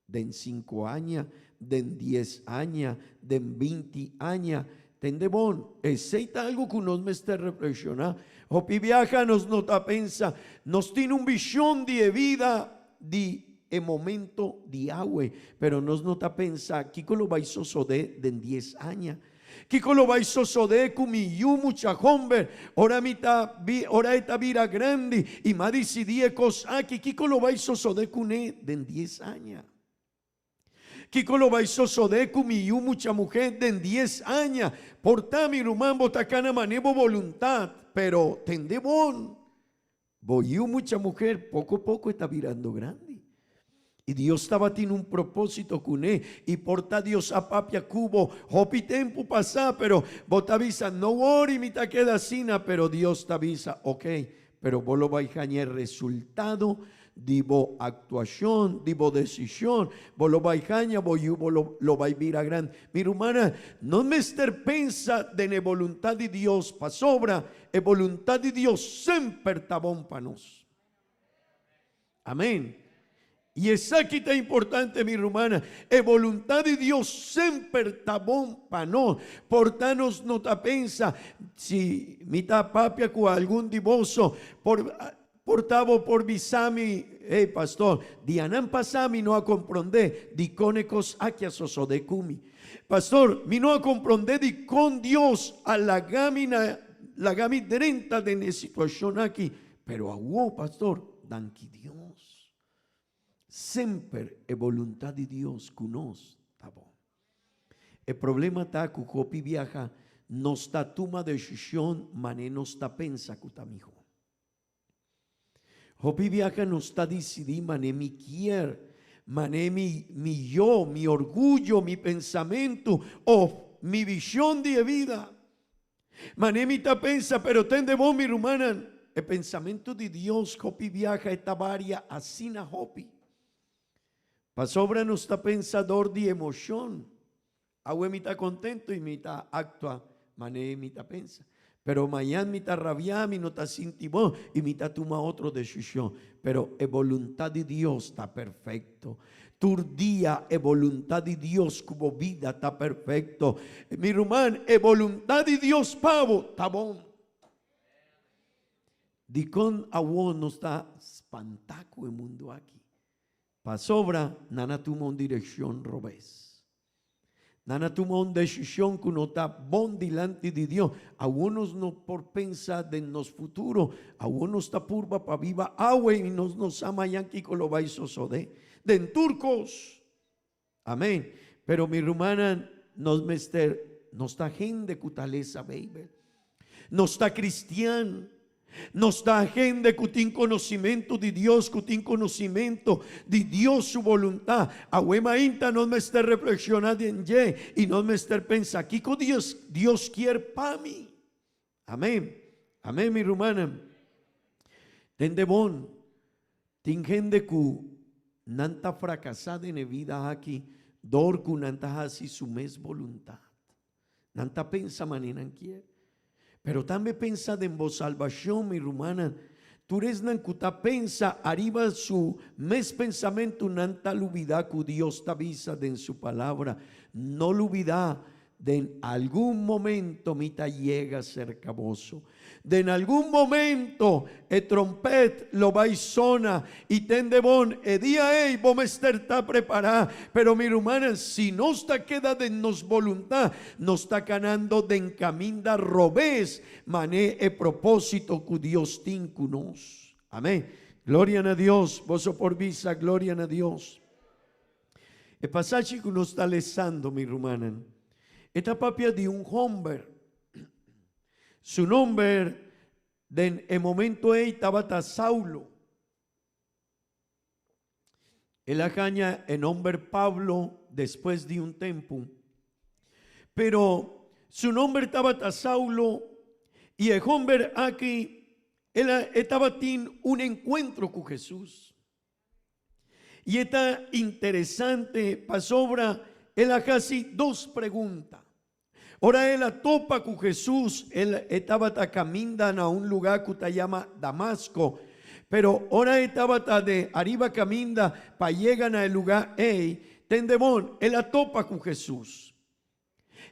den cinco aña, den dies aña, den binti aña, tende bon, esey ta algo cu nos mester reflexiona. Hopi biaha nos no ta pensa, nos tin un vision di e vida di e momento di awe, pero nos no ta pensa kiko lo bai sosodé den dies aña. Kiko lo bai sosodé ku mi yu mucha homber ora mi ta bi ora e ta bira grandi i m'a disidí e kos aki, kiko lo bai sosodé kuné den dies aña? Kiko lo bai sosodé ku mi yu mucha muhé den dies aña? Por ta, mi ruman, bo ta kana manera bo boluntat, pero tende bon. Bo yu mucha muher poko poko e ta birando grandi. I Dios tabatin un propósito kuné i por ta Dios a papia ku bo hopi tempu pasá, pero bo ta bisa, No wori, mi ta keda asina, pero Dios ta bisa, Ok, pero bo lo bai haña e resultado di bo aktuashon, di bo desishon, bo lo bai haña, bo yu bo lo lo bai bira grandi. Mi rumannan, no mester pensa den e boluntat di Dios pasobra E boluntat di Dios semper ta bon pa nos. Amén. I esaki ta importante, mi rumannan. E boluntat di Dios semper ta bon pa nos. Por ta nos no ta pensa, si mi ta papia ku algun di boso, por por ta bo por bisa mi, Hey, pastor, dianan pasá mi no a komprondé dikon e kos aki a sosodé ku mi. Pastor, mi no a komprondé dikon Dios a laga mi na laga mi drenta den e situashon aki. Pero awor, pastor, danki Dios. Semper e boluntat di Dios ku nos ta bon. E problema ta ku hopi biaha nos ta tuma desishon manera nos ta pensa ku ta mihó. Hopi biaha nos ta disidí manera mi kier, manera mi mi yo, mi orguyo, mi pensamentu òf mi vishon di e bida. Manera mi ta pensa, pero tende bon mi rumannan, e pensamentu di Dios hopi biaha e ta varia asina hopi. Pasobra nos ta pensa dor di emoshon. Awe mi ta contento y mi ta actua manera mi ta pensa. Pero mañan mi ta rabia, mi no ta sinti bon y mi ta tuma otro decision. Pero e voluntad di Dios ta perfecto. Tur dia e voluntad di Dios cu bo bida ta perfecto. Mi ruman, e voluntad di Dios pa bo ta bon. Dicon awor nos ta spanta cu e mundo aki? Pasobra nan a tuma un direccion robes. Nan a tuma un decision cu no ta bon dilanti di Dios. Awor nos no por pensa den nos futuro. Awor nos ta purba pa biba awe y nos no sa mañan kico lo bay sosode. Den tur cos. Amen. Pero mi rumannan, nos mester, nos ta hende cu ta lesa Bijbel. Nos ta cristian. Nos ta hende cu tin conocimento di Dios, cu tin conocimento di Dios su voluntad. Awe mainta nos mester reflexiona den dje y nos mester pensa, kico Dios, Dios kier pa mi? Amen. Amen, mi rumannan. Tende bon, tin hende cu nan ta fracasa den e vida aki door cu nan ta haci su mes voluntad. Nan ta pensa manera nan kier. Pero tambe pensa den bo salbacion, mi rumannan. Tur esnan cu ta pensa ariba su mes pensamentu, nan ta lubida cu Dios ta bisa den su palabra, No lubida. Den algun momento mi ta yega serka boso. Den algun momento e trompet lo bai sona i tende bon, e dia ei bo mester ta prepará. Pero mi rumannan, si nos ta keda den nos boluntat, nos ta kanando den kaminda robes man'é e propósito ku Dios tin ku nos. Amén. Gloria na Dios. Boso por bisa, Gloria na Dios. E pasashi ku nos ta lesando, mi rumannan, e ta papia di un homber. Su nomber den e momento ei tabata Saulo. El a haña e nomber Pablo despues di un tempu. Pero su nomber tabata Saulo i e homber aki el a e tabatin un enkuentro ku Hesus. I e ta interesante pasobra el a hasi dos pregunta. Ora el a topa ku Hesus, el e tabata kaminda na un lugá ku ta yama Damasko. Pero ora e tabata de ariba kaminda pa yega na e lugá ei, tende bon, el a topa ku Hesus.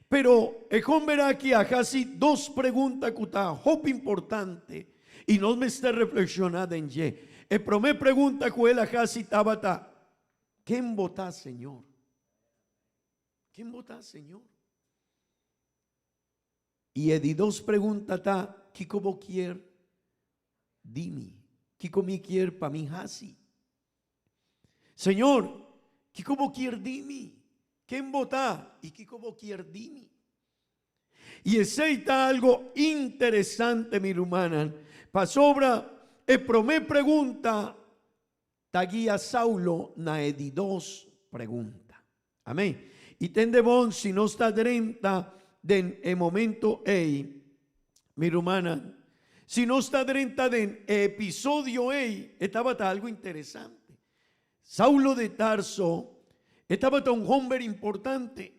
Pero e homber aki a hasi dos pregunta ku ta hopi importante i nos mester reflekshoná den dje. E promé pregunta ku el a hasi tabata, Ken bo ta, Señor? Ken bo ta, Señor? I e di dos pregunta ta, Kiko bo kier di mi? Kiko mi kier pa mi hasi? Señor, kiko bo kier di mi? Ken bo ta i kiko bo kier di mi? I esei ta algo interesante, mi rumannan, pasobra e promé pregunta ta guia Saulo na e di dos pregunta. Amén. I tende bon, si nos ta drenta den e momento ei, mi rumannan, si nos ta drenta den e episodio ei, e tabata algo interesante. Saulo de Tarso, e tabata un homber importante.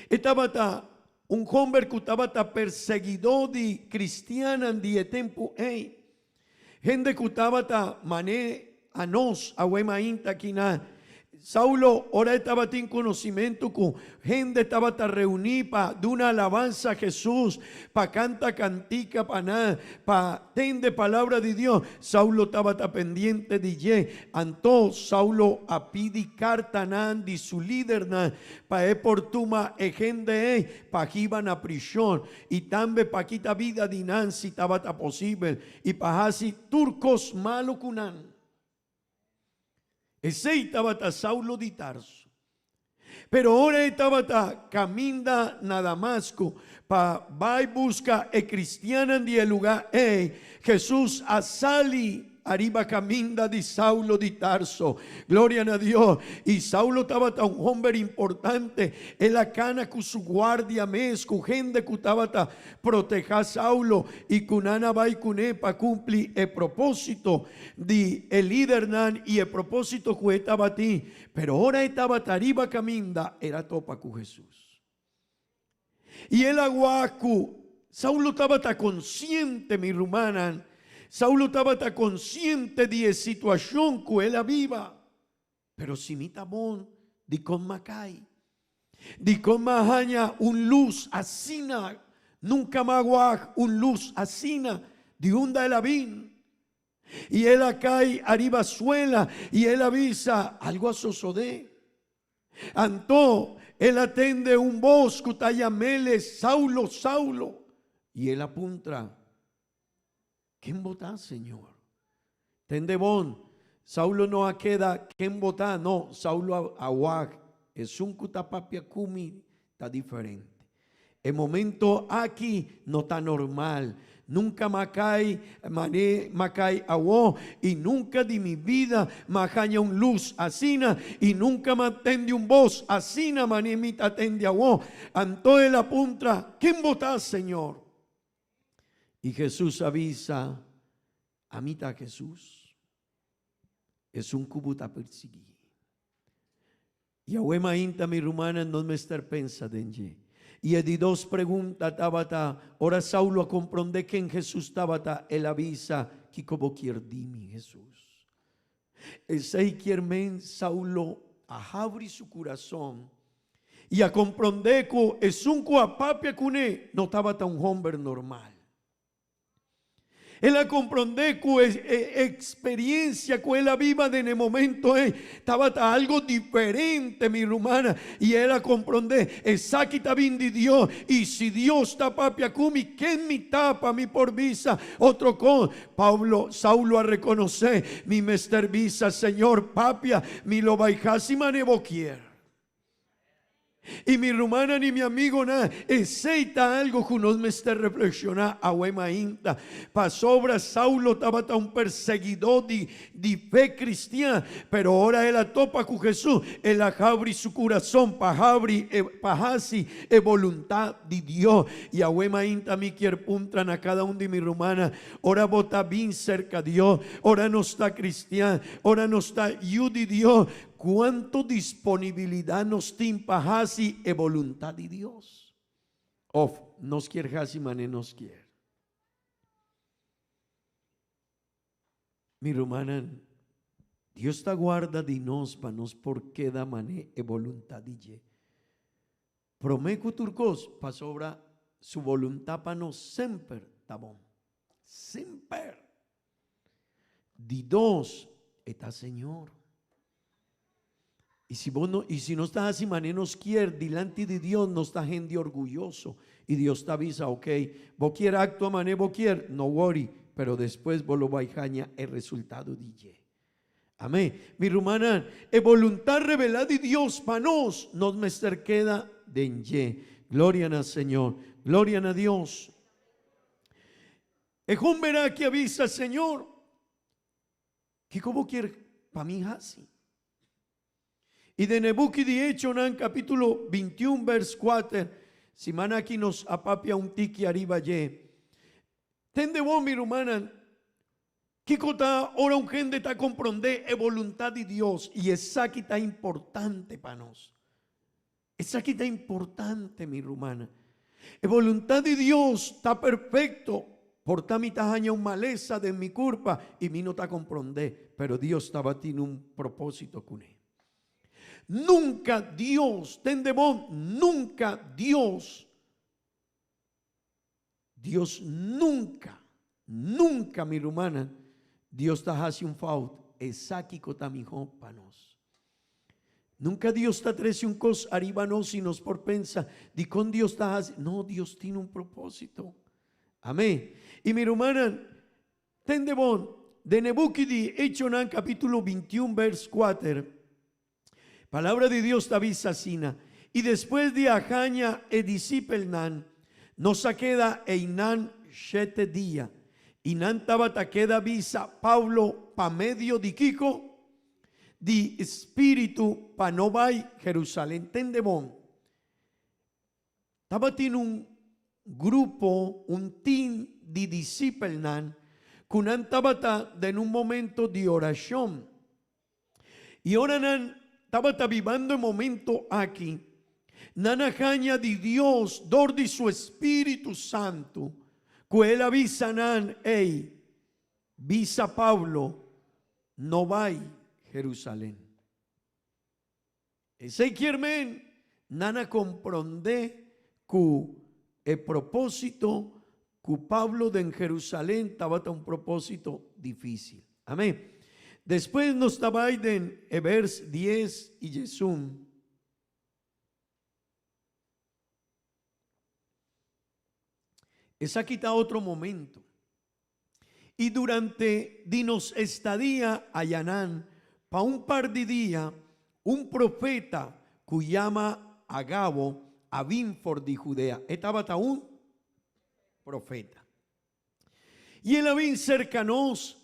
E tabata un homber ku tabata perseguidó di kristiannan di e tempu ei. Hende ku tabata man'é anos awe mainta kina. Saulo, ora e tabatin konosimentu ku hende tabata reuní pa duna alabansa a Hesus, pa kanta kantika pa nan, pa tende palabra di Dios, Saulo tabata pendiente di dje. Anto Saulo a pidi kartanan di su lidernan pa e por tuma e hende ei pa hiba na prishon i tambe pa kita bida di nan si tabata posibel i pa hasi tur kos malu ku nan. Esei tabata Saulo di Tarso. Pero ora e tabata kaminda na Damasko pa bai buska e kristiannan di e lugá ei, Hesus a sali ariba kaminda di Saulo di Tarso. Gloria na Dios! I Saulo tabata un homber importante. El a kana ku su guardia mes, ku hende ku tabata Protehá Saulo i ku nan a bai kuné pa kumpli e propósito di e lidernan i e propósito ku e tabatin. Pero ora e tabata riba kaminda, el a topa ku Hesus. I el a wak ku Saulo tabata konsiente, mi rumannan, Saulo tabata konsiente di e situashon ku el a biba. Pero si mi ta bon, dikon m'a kai? Dikon m'a haña un lus asina? Nunka m'a wak un lus asina. Di unda el a bin? I el a kai ariba suela i el a bisa, Algu a sosodé. Anto el a tende un bos ku ta yam'el, Saulo, Saulo. I el a puntra, Ken bo ta, Señor? Tende bon, Saulo no a keda ken bo ta, no, Saulo a wak, esun ku ta papia ku mi ta diferente. E momento aki no ta normal. Nunka m'a kai mané m'a kai awo i nunka di mi bida m'a haña un lus asina i nunka m'a tende un bos asina mané mi ta tende awo. Anto el a puntra, Ken bo ta, Señor? I Hesus a bisa, Ami ta Hesus, esun ku bo ta persiguí. Yahweh mainta mi rumannan no mester pensa den dje. I e di dos pregunta tabata, ora Saulo a komprondé ken Hesus tabata, el a bisa, Kiko bo kier di mi, Hesus? Esei kier men Saulo a habri su kurason. I a komprondé ku esun ku a papia kuné no tabata un hòmber normal. El a komprondé ku e eksperiencia ku el a biba den e momento ei tabata algo diferente, mi rumana, i el a komprondé, Esaki ta bin di Dios, i si Dios ta papia ku mi, ken mi ta pa mi por bisa otro kos? Pablo, Saulo a rekonosé, Mi mester bisa, Señor, papia, mi lo bai hasi manera bo kier. I mi rumannan i mi amigonan, esei ta algo ku nos mester reflekshoná awe mainta. Pasobra Saulo tabata un perseguidó di di fe kristian, pero ora el a topa ku Hesus, el a habri su kurason pa habri e pa hasi e boluntat di Dios. I awe mainta mi kier puntra na kada un di mi rumannan, ora bo ta bin serka Dios, ora nos ta kristian, ora nos ta yu di Dios, Cuanto disponibilidad nos tin pa haci e boluntad di Dios? Of nos kier haci mane nos kier? Mi rumannan, Dios ta guarda di nos pa nos por keda mane e boluntad di dje. Prome cu tur cos, pasobra su boluntad pa nos semper ta bon. Semper! Di dos, e ta Señor. Y si bo no, y si nos ta haci mane nos kier dilanti di Dios, nos ta hende orguyoso. Y Dios ta bisa, ok, bo kier actua mane bo kier, no worry, pero despues bo lo bay haña e resultado di dje. Amén. Mi rumannan, e boluntad revelá di Dios pa nos, nos mester keda den dje. Gloria na Señor. Gloria na Dios. E homber aki a bisa, Señor, kiko bo kier pa mi hasi? I den e buki di Echonan kapítulo 21 bers 4, siman aki nos a papia un tiki ariba dje. Tende bo, mi rumannan, kiko ta ora un hende ta komprondé e boluntat di Dios, i esaki ta importante pa nos. Esaki ta importante, mi rumannan. E boluntat di Dios ta perfecto. Por ta mi ta haña un malesa den mi curpa y mi no ta comprende, pero Dios tabatin un propósito cune. Nunca Dios, tende bon, nunca Dios, Dios nunca, nunca, mi rumannan, Dios ta haci un fout. Esaki cu ta miho pa nos. Nunca Dios ta trece un cos ariba nos y nos por pensa, dicon Dios ta haci? No, Dios tin un proposito. Amen. Y mi rumannan, tende bon, den e buki di Hechonan capitulo 21 vers 4, Palabra di Dios ta bisa asina, I despues di a haña e disipelnan, nos a keda einan shete dia, i nan tabata keda bisa Pablo pa medio di kiko? Di spiritu pa no bai Jerusalén. Tende bon, Tabatin un grupo, un tim di disipelnan ku nan tabata den un momento di orashon. I ora nan tabata bibando e momento aki, nan a haña di Dios dor di su Spiritu Santu ku El a bisa nan, Ey, bisa Pablo no bai Jerusalén. Esei kier men nan a komprondé ku e propósito ku Pablo den Jerusalén tabata un propósito difísil. Amén. Despues nos ta bai den e bers dies i diesun. Esaki ta otro momento. I durante di nos estadia ayanan pa un par di dia, un profeta ku yama Agabo a bin for di Judea. E tabata un profeta. I el a bin serka nos,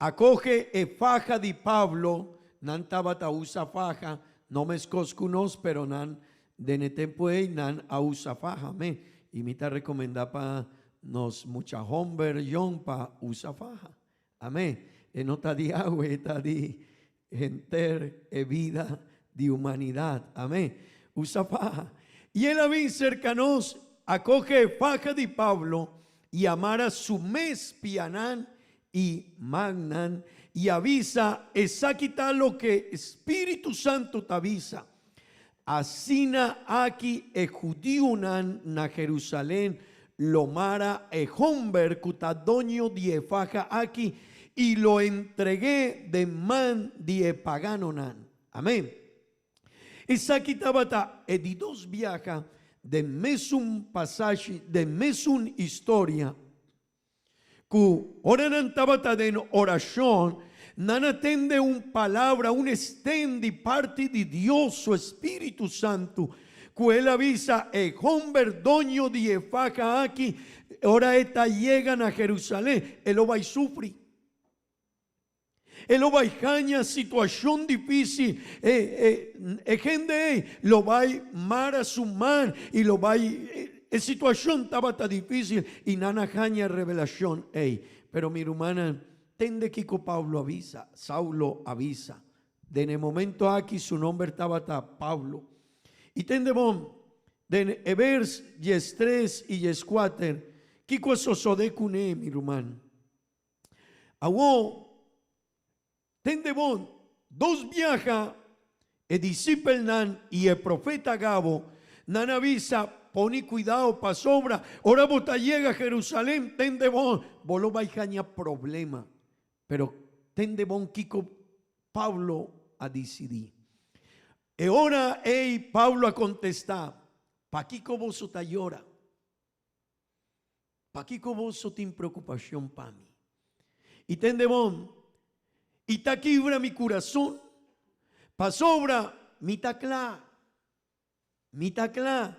a kohe e faha di Pablo, nan tabata usa faha, no meskos ku nos, pero nan den e tempu ei nan a usa faha. Amén. I mi ta rekomendá pa Nos mucha homber yong pa usa faha. Amén. E no ta di awe, e ta di henter e bida di humanidad. Amén. Usa faha. Y el a bin cerca nos, a coge e faha di Pablo y a mara su mes pianan y mannan y a bisa, Esaki ta loke Spiritu Santo ta bisa. Asina aki e hudiunan na Jerusalén lo mara e homber ku ta doño di e faha aki i lo entreg'é den man di e paganonan. Amén. Esaki tabata e di dos biaha den mesun pasashi, den mesun historia, ku ora nan tabata den orashon, nan a tende un palabra, un esten di parti di Dios su Spiritu Santu, ku el a bisa e homber doño di e faha aki, ora e ta yega na Jerusalén, e lo bai sufri. E lo bai haña situashon difísil, e e hende ei lo bai mara su man i lo bai, e situashon tabata difísil i nan a haña revelashon ei. Pero mi rumannan, tende kiko Pablo a bisa, Saulo a bisa. Den e momento aki su nomber tabata Pablo. I tende bon, den e bers diestres i dieskuater, kiko a sosodé kuné, mi ruman? Awor, tende bon, dos biaha e disipelnan i e profeta Agabo nan a bisa, Poni kuidao, pasobra ora bo ta yega Jerusalem, tende bon, bo lo bai haña problema. Pero tende bon kiko Pablo a disidí. E ora ei Pablo a kontestá, Pakiko boso ta yora? Pakiko boso tin preocupacion pa mi? I tende bon, i ta kibra mi curason, pasobra mi ta cla, mi ta cla,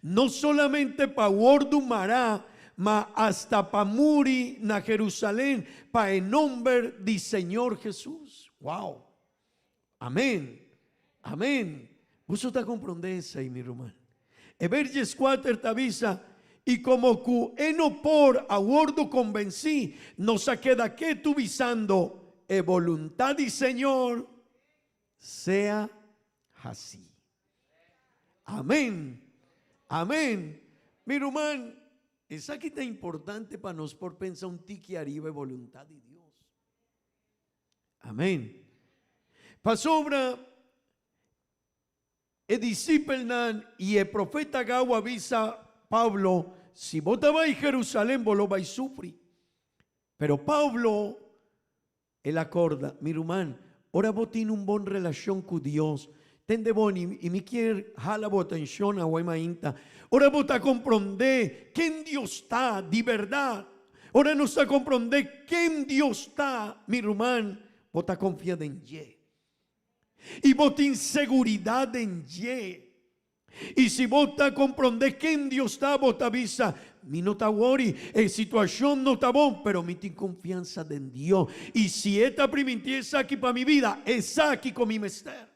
no solamente pa wordu mará, ma hasta pa muri na Jerusalén pa e nomber di Señor Jesus. Wow! Amén! Amén! Boso ta comprende esei, mi ruman? E Verges kuater ta bisa, I como cu e no por a wordo convencí, nos a keda ketu bisando, E boluntad di Señor sea hací. Amén! Amén! Mi ruman, esaki ta importante pa nos por pensa un tiki ariba e boluntad di Dios. Amén. Pasobra e disipelnan i e profeta Agabo a bisa Pablo, Si bo ta bai Jerusalén, bo lo bai sufri. Pero Pablo, el a korda, Mi ruman, ora bo tin un bon relashon ku Dios, tende bon, i mi kier hala bo atenshon awe mainta, ora bo ta komprondé ken Dios ta di bèrdat, Ora nos ta komprondé ken Dios ta, mi ruman, bo ta konfia den dje. I bo tin seguridat den dje. I si bo ta komprondé ken Dios ta, bo ta bisa, Mi no ta wori, e situashon no ta bon, pero mi tin konfiansa den Dios. I si e ta primintí esaki pa mi bida, esaki ku mi mester.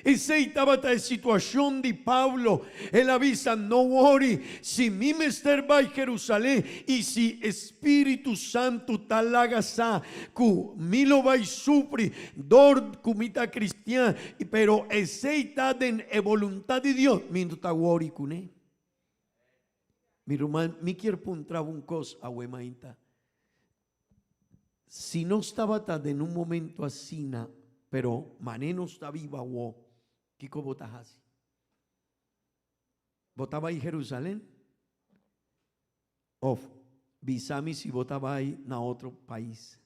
Esei tabata e situashon di Pablo. El a bisa, No wori, si mi mester bai Jerusalén i si e spiritu santu ta laga sa ku mi lo bai sufri dor ku mi ta kristian, pero esei ta den e boluntat di Dios, mi no ta wori kuné. Mi ruman, mi kier puntra bo un kos awe mainta. Si nos tabata den un momento asina, pero mané nos ta biba awó, kiko bo ta hasi? Bo ta bai Jerusalén? Òf bisa mi si bo ta bai na otro pais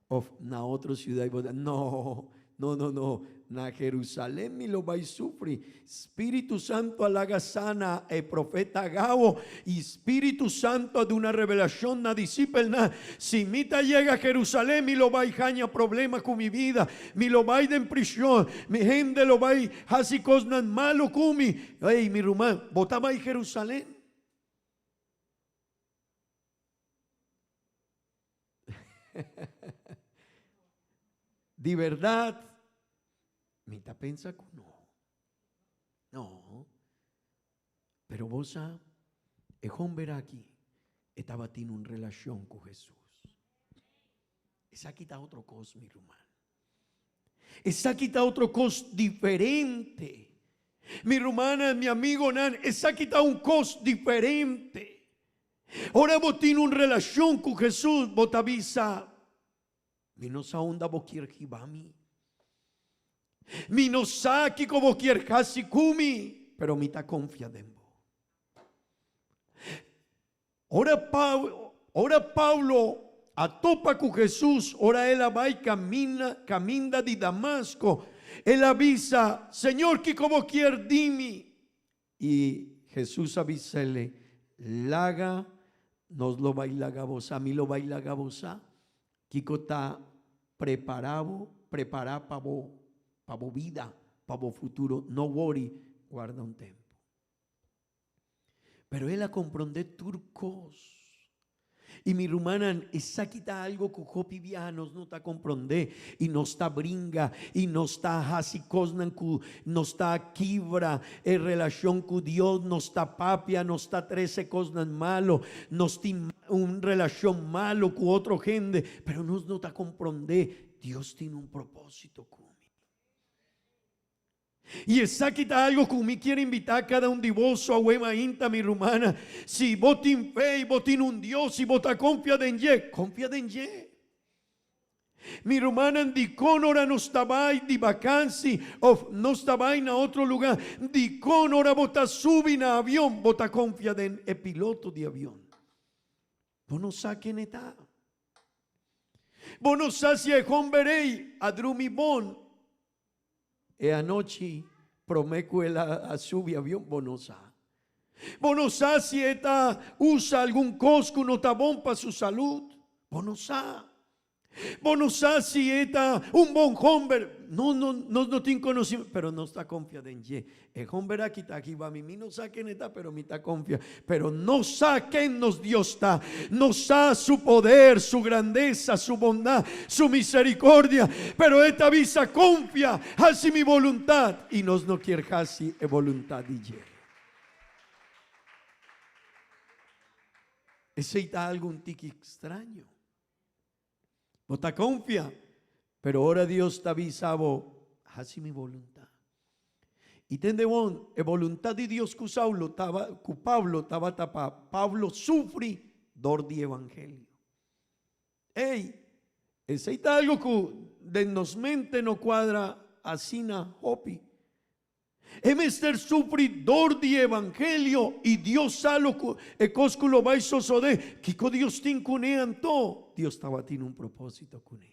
òf na otro siudat i bo ta, No, no, no, no, na Jerusalén mi lo bai sufri. Spiritu Santu a laga sa na e profeta Agabo, i Spiritu Santu a duna revelashon na disipelnan, Si mi ta yega Jerusalén, mi lo bai haña problema ku mi bida, mi lo bai den prishon, mi hende lo bai hasi kosnan malu ku mi. Ey, mi ruman, bo ta bai Jerusalén? Di berdad, mi ta pensa cu no. No. Pero bo sa, e homber aki, e tabatin un relacion cu Jesus. Esaki ta otro cos, mi ruman. Esaki ta otro cos diferente. Mi rumannan, mi amigonan, esaki ta un cos diferente. Ora bo tin un relashon ku Hesus, bo ta bisa, Mi no sa unda bo kier hiba mi. Mi no sa kiko bo kier hasi ku mi, pero mi ta konfia den bo. Ora ora Pablo a topa ku Hesus ora el a bai kamina kaminda di Damasko, el a bisa, Señor, kiko bo kier di mi? I Hesus a bis'el, Laga, nos lo bai laga bo sa, mi lo bai laga bo sa, kiko ta prepará bo, prepará pa bo, pa bo bida, pa bo futuro. No wori, warda un tempu. Pero el a komprondé tur kos. I mi rumannan, esaki ta algo ku hopi biaha nos no ta komprondé i nos ta bringa i nos ta hasi kosnan ku nos ta kibra e relashon ku Dios, nos ta papia, nos ta trese kosnan malo, nos tin un relashon malo ku otro hende, pero nos no ta komprondé Dios tin un propósito ku mi. I esaki ta algo ku mi kier invitá kada un di boso awe mainta, mi rumana, si bo tin fe i bo tin un Dios i bo ta konfia den dje, konfia den dje. Mi rumannan, dikon ora nos ta bai di bakansi òf nos ta bai na otro lugá, dikon ora bo ta subi na avion bo ta konfia den e piloto di avion? Bo no sa ken e ta. Bo no sa si e hòmber ei a drumi bon E anochi promé ku el a subi avion, bo no sa. Bo no sa si e ta usa algun kos ku no ta bon pa su salud. Bo no sa. Bo no sa si e ta un bon homber. No, no, nos no tin konosimento, pero nos ta konfia den dje. E homber aki ta hiba mi, mi no sa ken e ta, pero mi ta konfia. Pero nos sa ken nos Dios ta. Nos sa su poder, su grandesa, su bondad, su misericordia. Pero e ta bisa, Konfia, hasi mi boluntad. I nos no kier hasi e boluntad di dje. Esei ta algu un tiki straño. Bo ta konfia, pero ora Dios ta bisa bo, hasi mi boluntat. I tende bon, e boluntat di Dios ku Saulo taba, ku Pablo tabata pa Pablo sufri dor di evangelio. Ey, esei ta algo ku den nos mente no kuadra asina hopi. E mester sufri dor di evangelio i Dios sa lo ku e kos ku lo bai sosodé. Kiko Dios tin kuné anto? Dios tabatin un propósito kuné.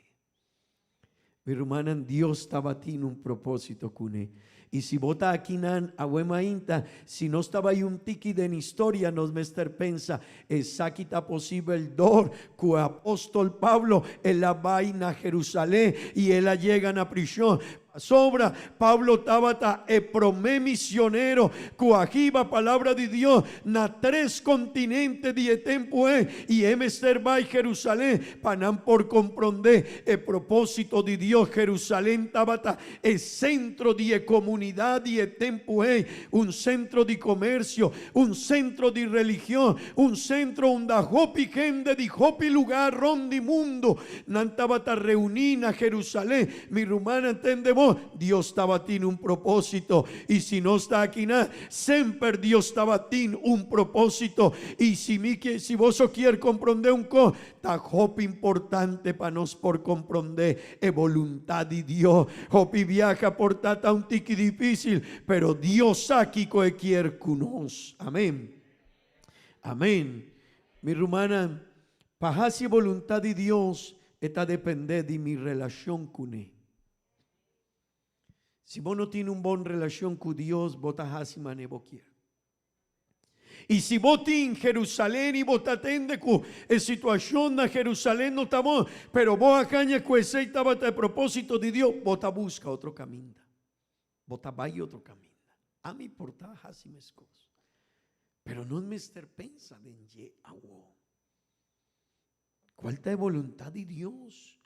Mi rumannan, Dios tabatin un propósito kuné. I si bo ta akinan awe mainta, si nos ta bai un tiki den historia, nos mester pensa, esaki ta posibel dor ku e apóstol Pablo el a bai na Jerusalén i el a yega na prishon. Pasobra Pablo tabata e promé misionero ku a hiba Palabra di Dios na tres kontinente di e tempu ei, i e mester bai Jerusalén pa nan por komprondé e propósito di Dios. Jerusalén tabata e sentro di e komunidat di e tempu ei, un sentro di komersio, un sentro di religion, un sentro unda hopi hende di hopi lugá rònt di mundu nan tabata reuní na Jerusalén. Mi rumannan, tende bo, Dios tabatin un propósito. I si nos ta akinan, semper Dios tabatin un propósito. I si mi ke, si boso kier komprondé un kos, ta hopi importante pa nos por komprondé e boluntat di Dios. Hopi biaha por ta ta un tiki difísil, pero Dios sa kiko e kier ku nos. Amén. Amén. Mi rumannan, pa hasi e boluntat di Dios, e ta dependé di mi relashon kuné. Si bo no tin un bon relashon ku Dios, bo ta hasi manera bo kier. I si bo tin Jerusalén i bo ta tende ku e situashon na Jerusalén no ta bon, pero bo a haña ku esei tabata e propósito di Dios, bo ta buska otro kaminda. Bo ta bai otro kaminda. Ami por ta hasi meskos. Pero nos mester pensa den dje awor. Cual ta e voluntad di Dios?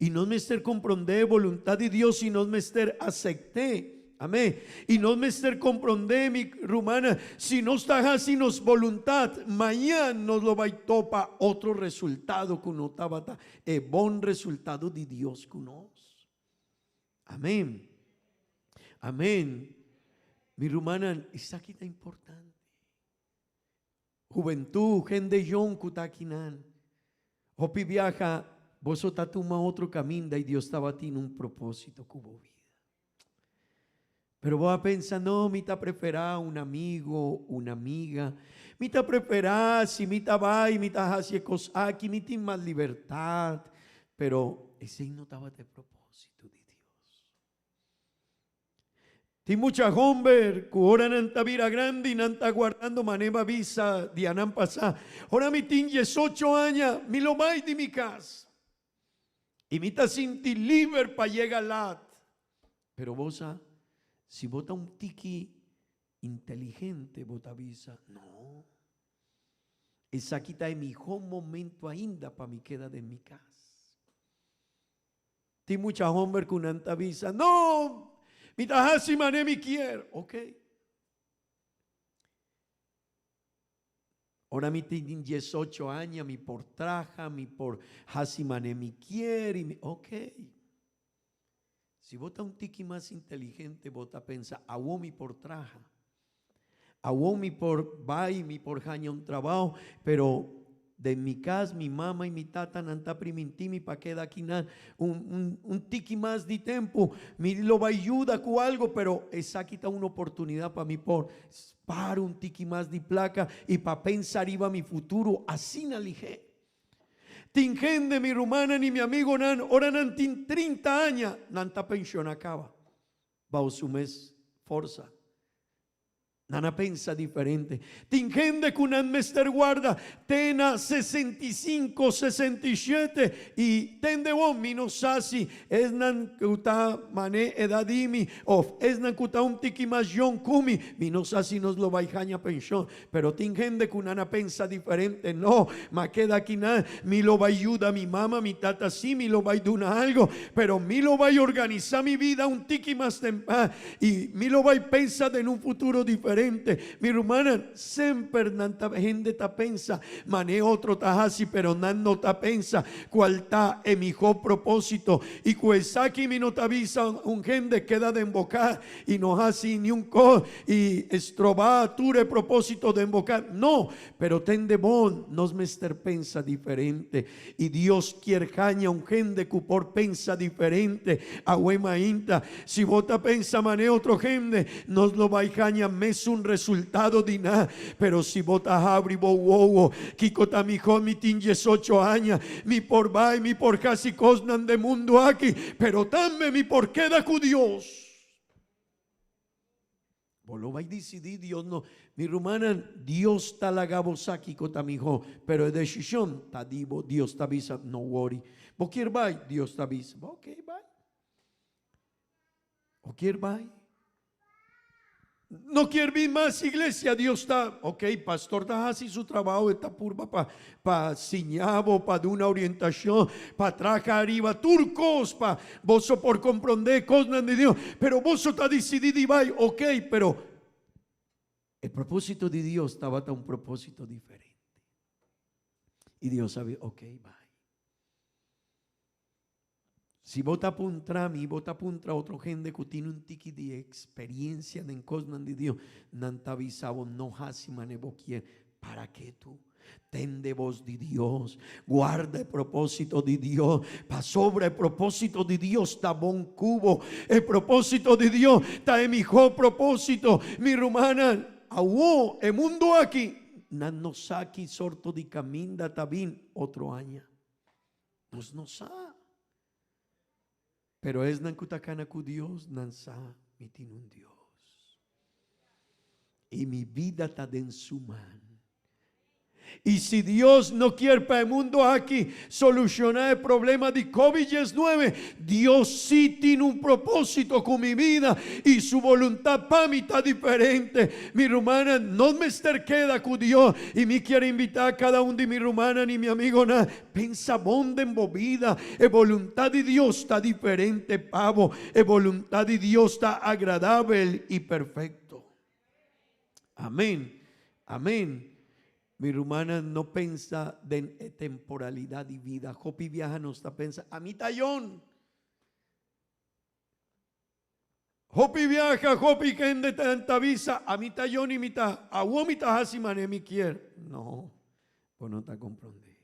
Y nos mester comprende e voluntad di Dios y nos mester acepté. Amén. Y nos mester comprende, mi rumana, si nos ta haci nos voluntad, mañan nos lo bay topa otro resultado cu no tabata e bon resultado di Dios cu nos. Amén. Amén. Mi rumannan, esaki ta importante. Hubentud, hende yòn ku ta akinan, hopi biaha boso ta tuma otro kaminda i Dios tabatin un propósito ku bo bida. Pero bo a pensa, no, mi ta preferá un amigo, un amiga. Mi ta preferá si mi ta bai, mi ta hasi e kos aki, mi tin mas libertat. Pero esei no tabata e propósito di Dios. Tin mucha homber ku ora nan ta bira grandi nan ta guardando manera bisa dianan pasá. Ora mi tin diesocho aña, mi lo bai di mi kas. I mi ta sinti liber pa yega lat. Pero bo sa, si bo ta un tiki inteligente bo ta bisa, No, esaki ta e mihó momento ainda pa mi keda den mi kas. Tin mucha homber ku nan ta bisa, No, mi ta hasi manera mi kier. Ok. Ora mi tin diesocho aña mi por traha, mi por hasi manera mi kier i mi, ok. Si bo ta un tiki mas inteligente bo ta pensa, Awor mi por traha, awor mi por bai, mi por haña un trabao, pero den mi cas mi mama y mi tata nan ta priminti mi pa keda akinan un un un tiki mas di tempo, mi lo bai yuda cu algo, pero esaki ta un oportunidad pa mi por spar un tiki mas di placa y pa pensa riba mi futuro asina lihé. Tin hende, mi rumannan i mi amigonan, ora nan tin trinta aña, nan ta penshona kaba. Bao su mes forsa. Nan a pensa diferente. Tin hende ku nan mester warda te na 65, 67 i tende bo, mi no sa si esnan ku ta man'é edat di mi òf esnan ku ta un tiki mas yòn ku mi, mi no sa si nos lo bai haña penshon. Pero tin hende ku nan a pensa diferente, No, m'a keda akinan, mi lo bai yuda mi mama, mi tata sí, mi lo bai duna algo, pero mi lo bai organisá mi vida un tiki mas temprano i mi lo bai pensa den un futuro diferente. Mi rumannan, semper nan ta hende ta pensa man'e otro ta hasi, pero nan no ta pensa kual ta e mihó propósito. I ku esaki mi no ta bisa un hende keda den bo kar i no hasi niun kos i strobá tur e propósito den bo kar. No, pero tende bon, nos mester pensa diferente. I Dios kier haña un hende ku por pensa diferente. Awe mainta, si bo ta pensa manera otro hende, nos lo bai haña mesun resultado di na. Pero si bo ta habri bo wowo, kiko ta mihó? Mi tin diesocho aña, mi por bai, mi por hasi kosnan den mundu aki, pero tambe mi por keda ku Dios. Bo lo bai disidí, Dios no. Mi rumannan, Dios ta laga bo sa kiko ta mihó, pero e desishon ta di bo. Dios ta bisa, no wori. Bo kier bai? Dios ta bisa, ok, bai. Bo kier bai? No kier bin mas iglesia, Dios ta, ok, pastor ta hasi su trabao, e ta purba pa pa siña bo, pa duna orientacion, pa traha ariba tur cos pa boso por comprende cosnan di Dios, pero boso ta dicidi di bay, ok, pero e proposito di Dios tabata un proposito diferente. Y Dios a bisa, ok, bay. Si bo ta puntra mi, bo ta puntra otro hende ku tin un tiki di eksperiencia den kosnan di Dios, nan ta bisa bo no hasi mane bo kier. Para ke tu? Tende bos di Dios, guarda e propósito di Dios, pasobra e propósito di Dios ta bon ku bo. E propósito di Dios ta e mihó propósito. Mi rumannan, awó e mundu aki, nan no sa ki sorto di kaminda ta bin otro aña. Nos no sa. Pero esnan ku ta kana ku Dios, nan sa, mi tin un Dios. I mi bida ta den su man. I si Dios no kier pa e mundo aki solushoná e problema di Covid 19, Dios sí tin un propósito ku mi bida i su boluntat pa mi ta diferente. Mi rumannan, no mester keda ku Dios. I mi kier invitá kada un di mi rumannan i mi amigonan, Pensa bon den bo bida. E boluntat di Dios ta diferente pa bo. E boluntat di Dios ta agradabel i perfekto. Amen. Amen. Mi rumannan, no pensa den e temporalidat di bida. Hopi biaha nos ta pensa, Ami ta yon. Hopi biaha, hopi hende ta bisa, Ami ta yon i mi ta, awor mi ta hasi manera mi kier. No, bo no ta komprondé.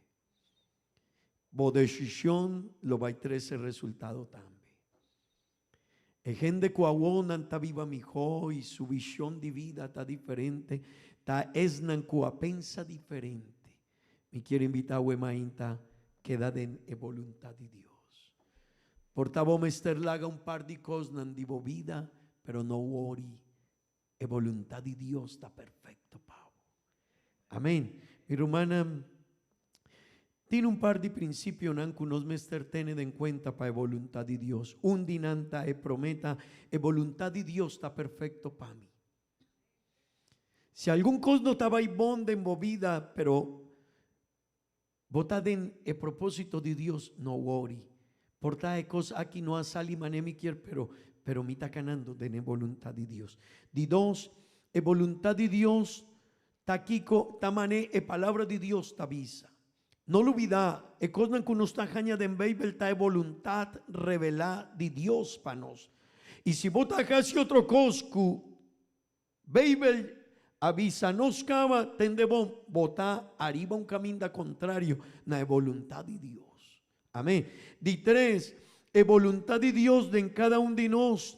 Bo desishon lo bai trese resultado tambe. E hende ku awor nan ta biba mihó i su vishon di bida ta diferente, ta esnan ku a pensa diferente. Mi kier invitá awe mainta keda den e boluntat di Dios. Por ta bo mester laga un par di kosnan di bo bida, pero no wori, e boluntat di Dios ta perfekto pa bo. Amén. Mi rumannan, tin un par di prinsipionan ku nos mester tene den kuenta pa e boluntat di Dios. Un di nan ta e promé ta, E boluntat di Dios ta perfekto pa mi. Si algun kos no ta bai bon den bo bida, pero bo ta den e propósito di Dios, no wori. Por ta e kos aki no a sali manera mi kier, pero pero mi ta kanando den e boluntat di Dios. Di dos, e boluntat di Dios ta kiko ta manera e Palabra di Dios ta bisa. No lubidá, e kosnan ku nos ta haña den Beibel ta e boluntat revelá di Dios pa nos. I si bo ta hasi otro kos ku Beibel a bisa nos kaba, tende bon, bo ta ariba un kaminda kontrario na e boluntat di Dios. Amén. Di tres, e boluntat di Dios den kada un di nos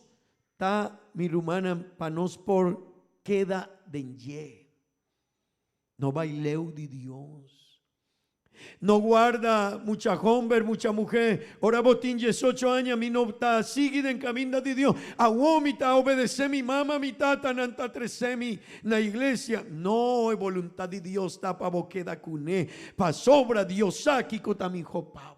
ta, mi rumannan, pa nos por keda den dje. No bai leu di Dios. No guarda mucha homber, mucha muher. Ora bo tin diesocho aña mi no ta sigui den caminda di Dios. Awor mi ta obedece mi mama, mi tata, nan ta trece mi na iglesia. No, e boluntad di Dios ta pa bo keda cune, pasobra Dios sa kico ta miho pa bo.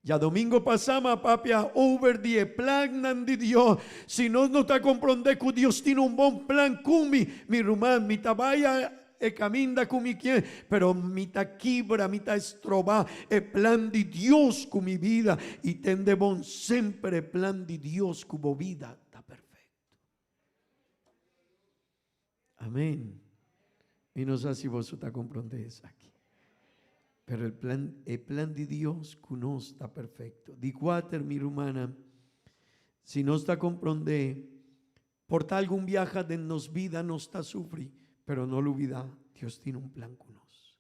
Djadomingo pasá m'a papia over di e plannan di Dios. Si nos no ta komprondé ku Dios tin un bon plan ku mi, mi ruman, mi ta bai a e kaminda ku mi kier, pero mi ta kibra, mi ta estrobá e plan di Dios ku mi bida. I tende bon, semper e plan di Dios ku bo bida ta perfekto. Amén. Mi no sa si boso ta comprende esaki. Pero el plan, e plan di Dios cu nos ta perfecto. Di cuater, mi rumannan, si nos ta comprende, por ta algun biaha den nos vida nos ta sufri, pero no lubida, Dios tin un plan cu nos.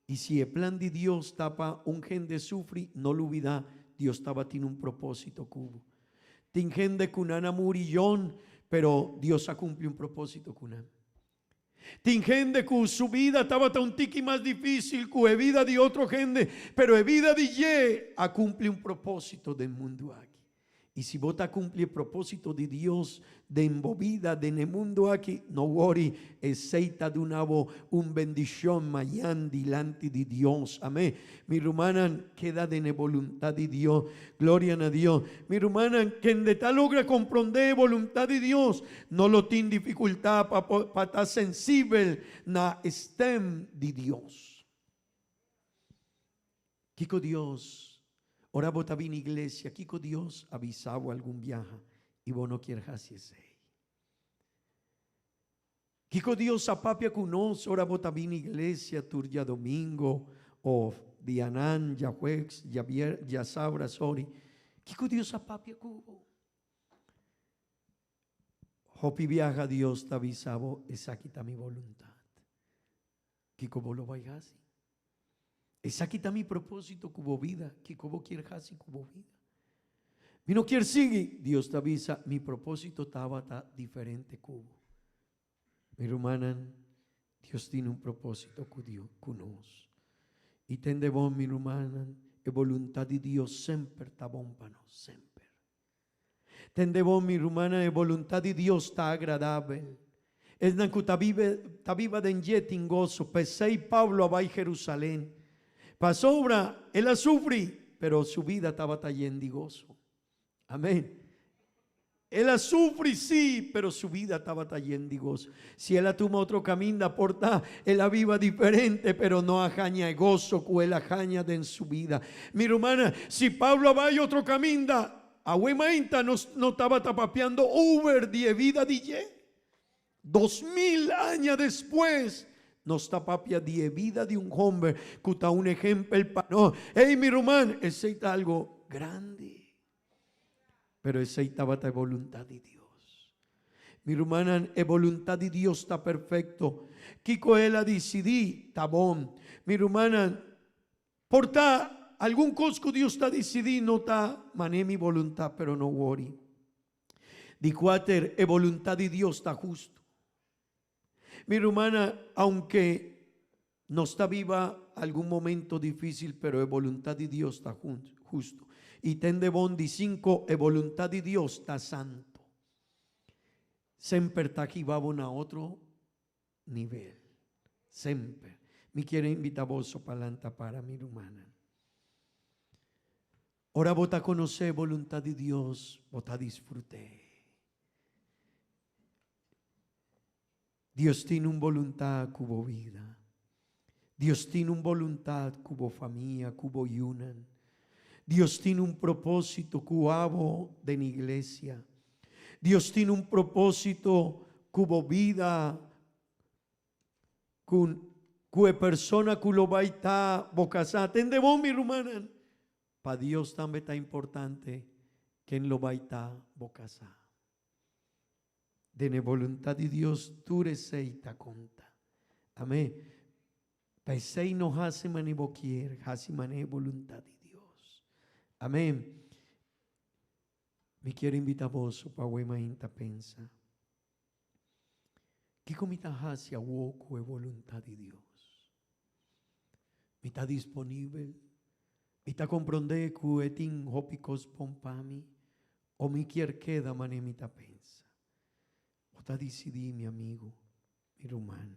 Y si e plan di Dios ta pa un hende sufri, no lubida, Dios tabatin un proposito cu bo. Tin hende cu nan a muri yon, pero Dios a cumpli un proposito cu nan. Tin hende cu su bida tabata un tiki mas dificil cu e bida di otro hende, pero e bida di dje a cumpli un proposito den mundu aki. I si bo ta kumpli e propósito di Dios den bo bida den e mundu aki, no wòri, esei ta duna bo un bendishon mañan dilanti di Dios. Amén. Mi rumannan, keda den e boluntat di Dios. Gloria na Dios. Mi rumannan, kende ta logra komprondé e boluntat di Dios, no lo tin difikultat pa pa ta sensibel na e stèm di Dios. Kiko Dios, ora bo ta bini iglesia, kiko Dios a bisa bo algun biaha i bo no kier hasi esei? Kiko Dios a papia ku nos ora bo ta bini iglesia tur djadomingo of dianan, djahuegs, djabier, djasabra, sorry. Kiko Dios a papia ku bo? Hopi biaha Dios ta bisa bo, esaki ta mi boluntat. Kiko bo lo bai hasi? Esaki ta mi propósito ku bo bida. Kiko bo kier hasi ku bo bida? Mi no kier sigui. Dios ta bisa, mi propósito tabata diferente ku bo. Mi rumannan, Dios tin un propósito ku Dios, ku nos. I tende bon, mi rumannan, e boluntat di Dios semper ta bon pa nos, semper. Tende bon, mi rumannan, e boluntat di Dios ta agradabel. Esnan ku ta biba ta biba den dje tin goso. P'esei Pablo a bai Jerusalén. Pasobra el a sufri, pero su bida tabata yen di goso. Amén. El a sufri, sí, pero su bida tabata yen di goso. Si el a tuma otro kaminda, por ta el a biba diferente, pero no a haña e goso ku el a haña den su bida. Mi rumannan, si Pablo a bai otro kaminda, Awe mainta nos no tabata papiando over di e vida di dje. 2000 aña despues nos ta papia di e vida di un homber cu ta un ehempel pa nos. Ey mi ruman, esey ta algo grandi. Pero esey tabata e boluntad di Dios. Mi rumannan, e boluntad di Dios ta perfecto. Kico el a dicidi ta bon. Mi rumannan, Por ta. Algun kos ku Dios ta disidí no ta manera mi boluntat, pero no wòri. Di kuater, e boluntat di Dios ta hustu. Mi rumana, aunke nos ta biba algun momento difísil, pero e boluntat di Dios ta hustu. I tende bon, di sinku, e boluntat di Dios ta santu. Semper ta hiba bo na otro nivel. Semper. Mi kier invita boso pa lanta para, mi rumannan. Ora bo ta konosé e boluntat di Dios, bo ta disfrut'é. Dios tin un boluntat ku bo bida. Dios tin un boluntat ku bo famia, ku bo yunan. Dios tin un propósito ku abo den iglesia. Dios tin un propósito ku bo bida, ku ku e persona ku lo bai ta bo kasá. Tende bon, mi rumannan. Pa Dios tambe ta importante ken lo bai ta bo kasá. Den e boluntat di Dios tur esei ta konta. Amén. Pa esei no hasi mane bo kier, hasi mane e boluntat di Dios. Amén. Mi kier invita boso pa awe mainta pensa, Kiko mi ta hasi awo ku e boluntat di Dios? Mi ta disponibel? Mi ta komprondé ku e tin hopi kos bon pa mi? O mi kier keda manera mi ta pensa? Bo ta disidí, mi amigu, mi ruman,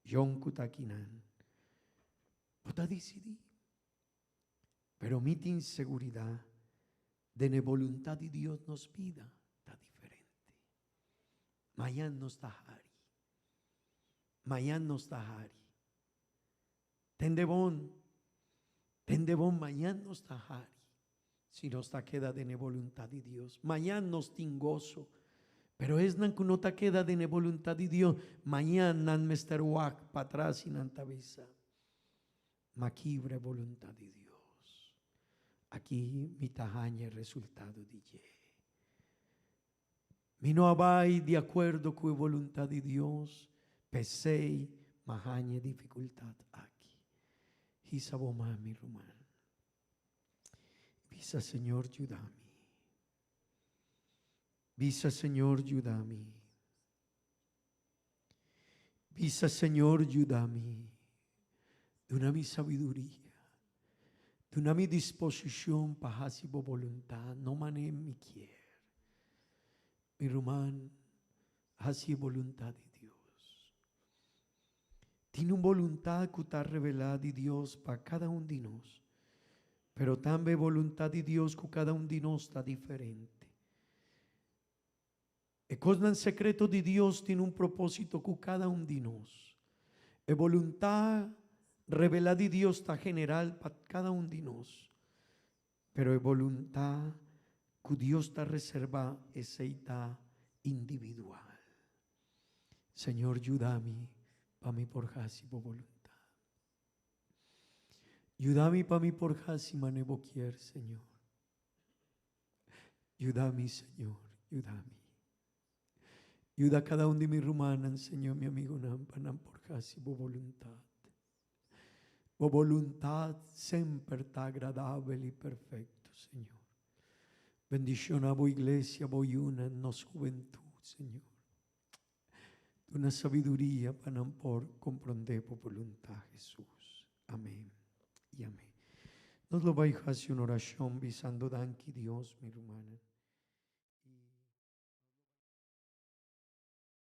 yòn ku ta akinan. Bo ta disidí. Pero mi tin seguridat den e boluntat di Dios nos bida ta diferente. Mañan nos ta hari. Mañan nos ta hari. Tende bon, tende bon, mañan nos ta hari. Si nos ta keda den e boluntat di Dios. Mañan nos tin goso. Pero esnan ku no ta keda den e boluntat di Dios, mañan nan mester wak patras i nan ta bisa, Ma kibra e boluntat di Dios. Aki mi ta haña e resultado di dje. Mi no a bai di akuerdo ku e boluntat di Dios, p'esei m'a haña e difikultat aki. Hisa bo man, mi ruman. Bisa, Señor, yuda mi. Bisa, Señor, yuda mi. Bisa, Señor, yuda mi. Duna mi sabiduria. Duna mi disposicion pa haci bo boluntad, no mane mi kier. Mi ruman, haci e boluntad di Dios. Tin un boluntad cu ta revela di Dios pa cada un di nos, pero tambe e boluntad di Dios cu cada un di nos ta diferente. E kosnan sekreto di Dios tin un propósito ku kada un di nos. E boluntat revelá di Dios ta general pa kada un di nos, pero e boluntat ku Dios ta reservá esei ta individual. Señor yuda mi pa mi por hasi bo boluntat. Yuda mi pa mi por hasi mane bo kier, Señor. Yuda mi, Señor, yuda mi. Yuda cada un di mi rumannan, Señor, mi amigonan, pa nan por haci bo voluntad. Bo voluntad semper ta agradabel y perfecto, Señor. Bendiciona bo iglesia, bo yunan, nos hubentud, Señor. Duna sabiduria pa nan por comprende bo voluntad, Jesús. Amén y amén. Nos lo bai haci un oracion bisando danki Dios, mi rumannan.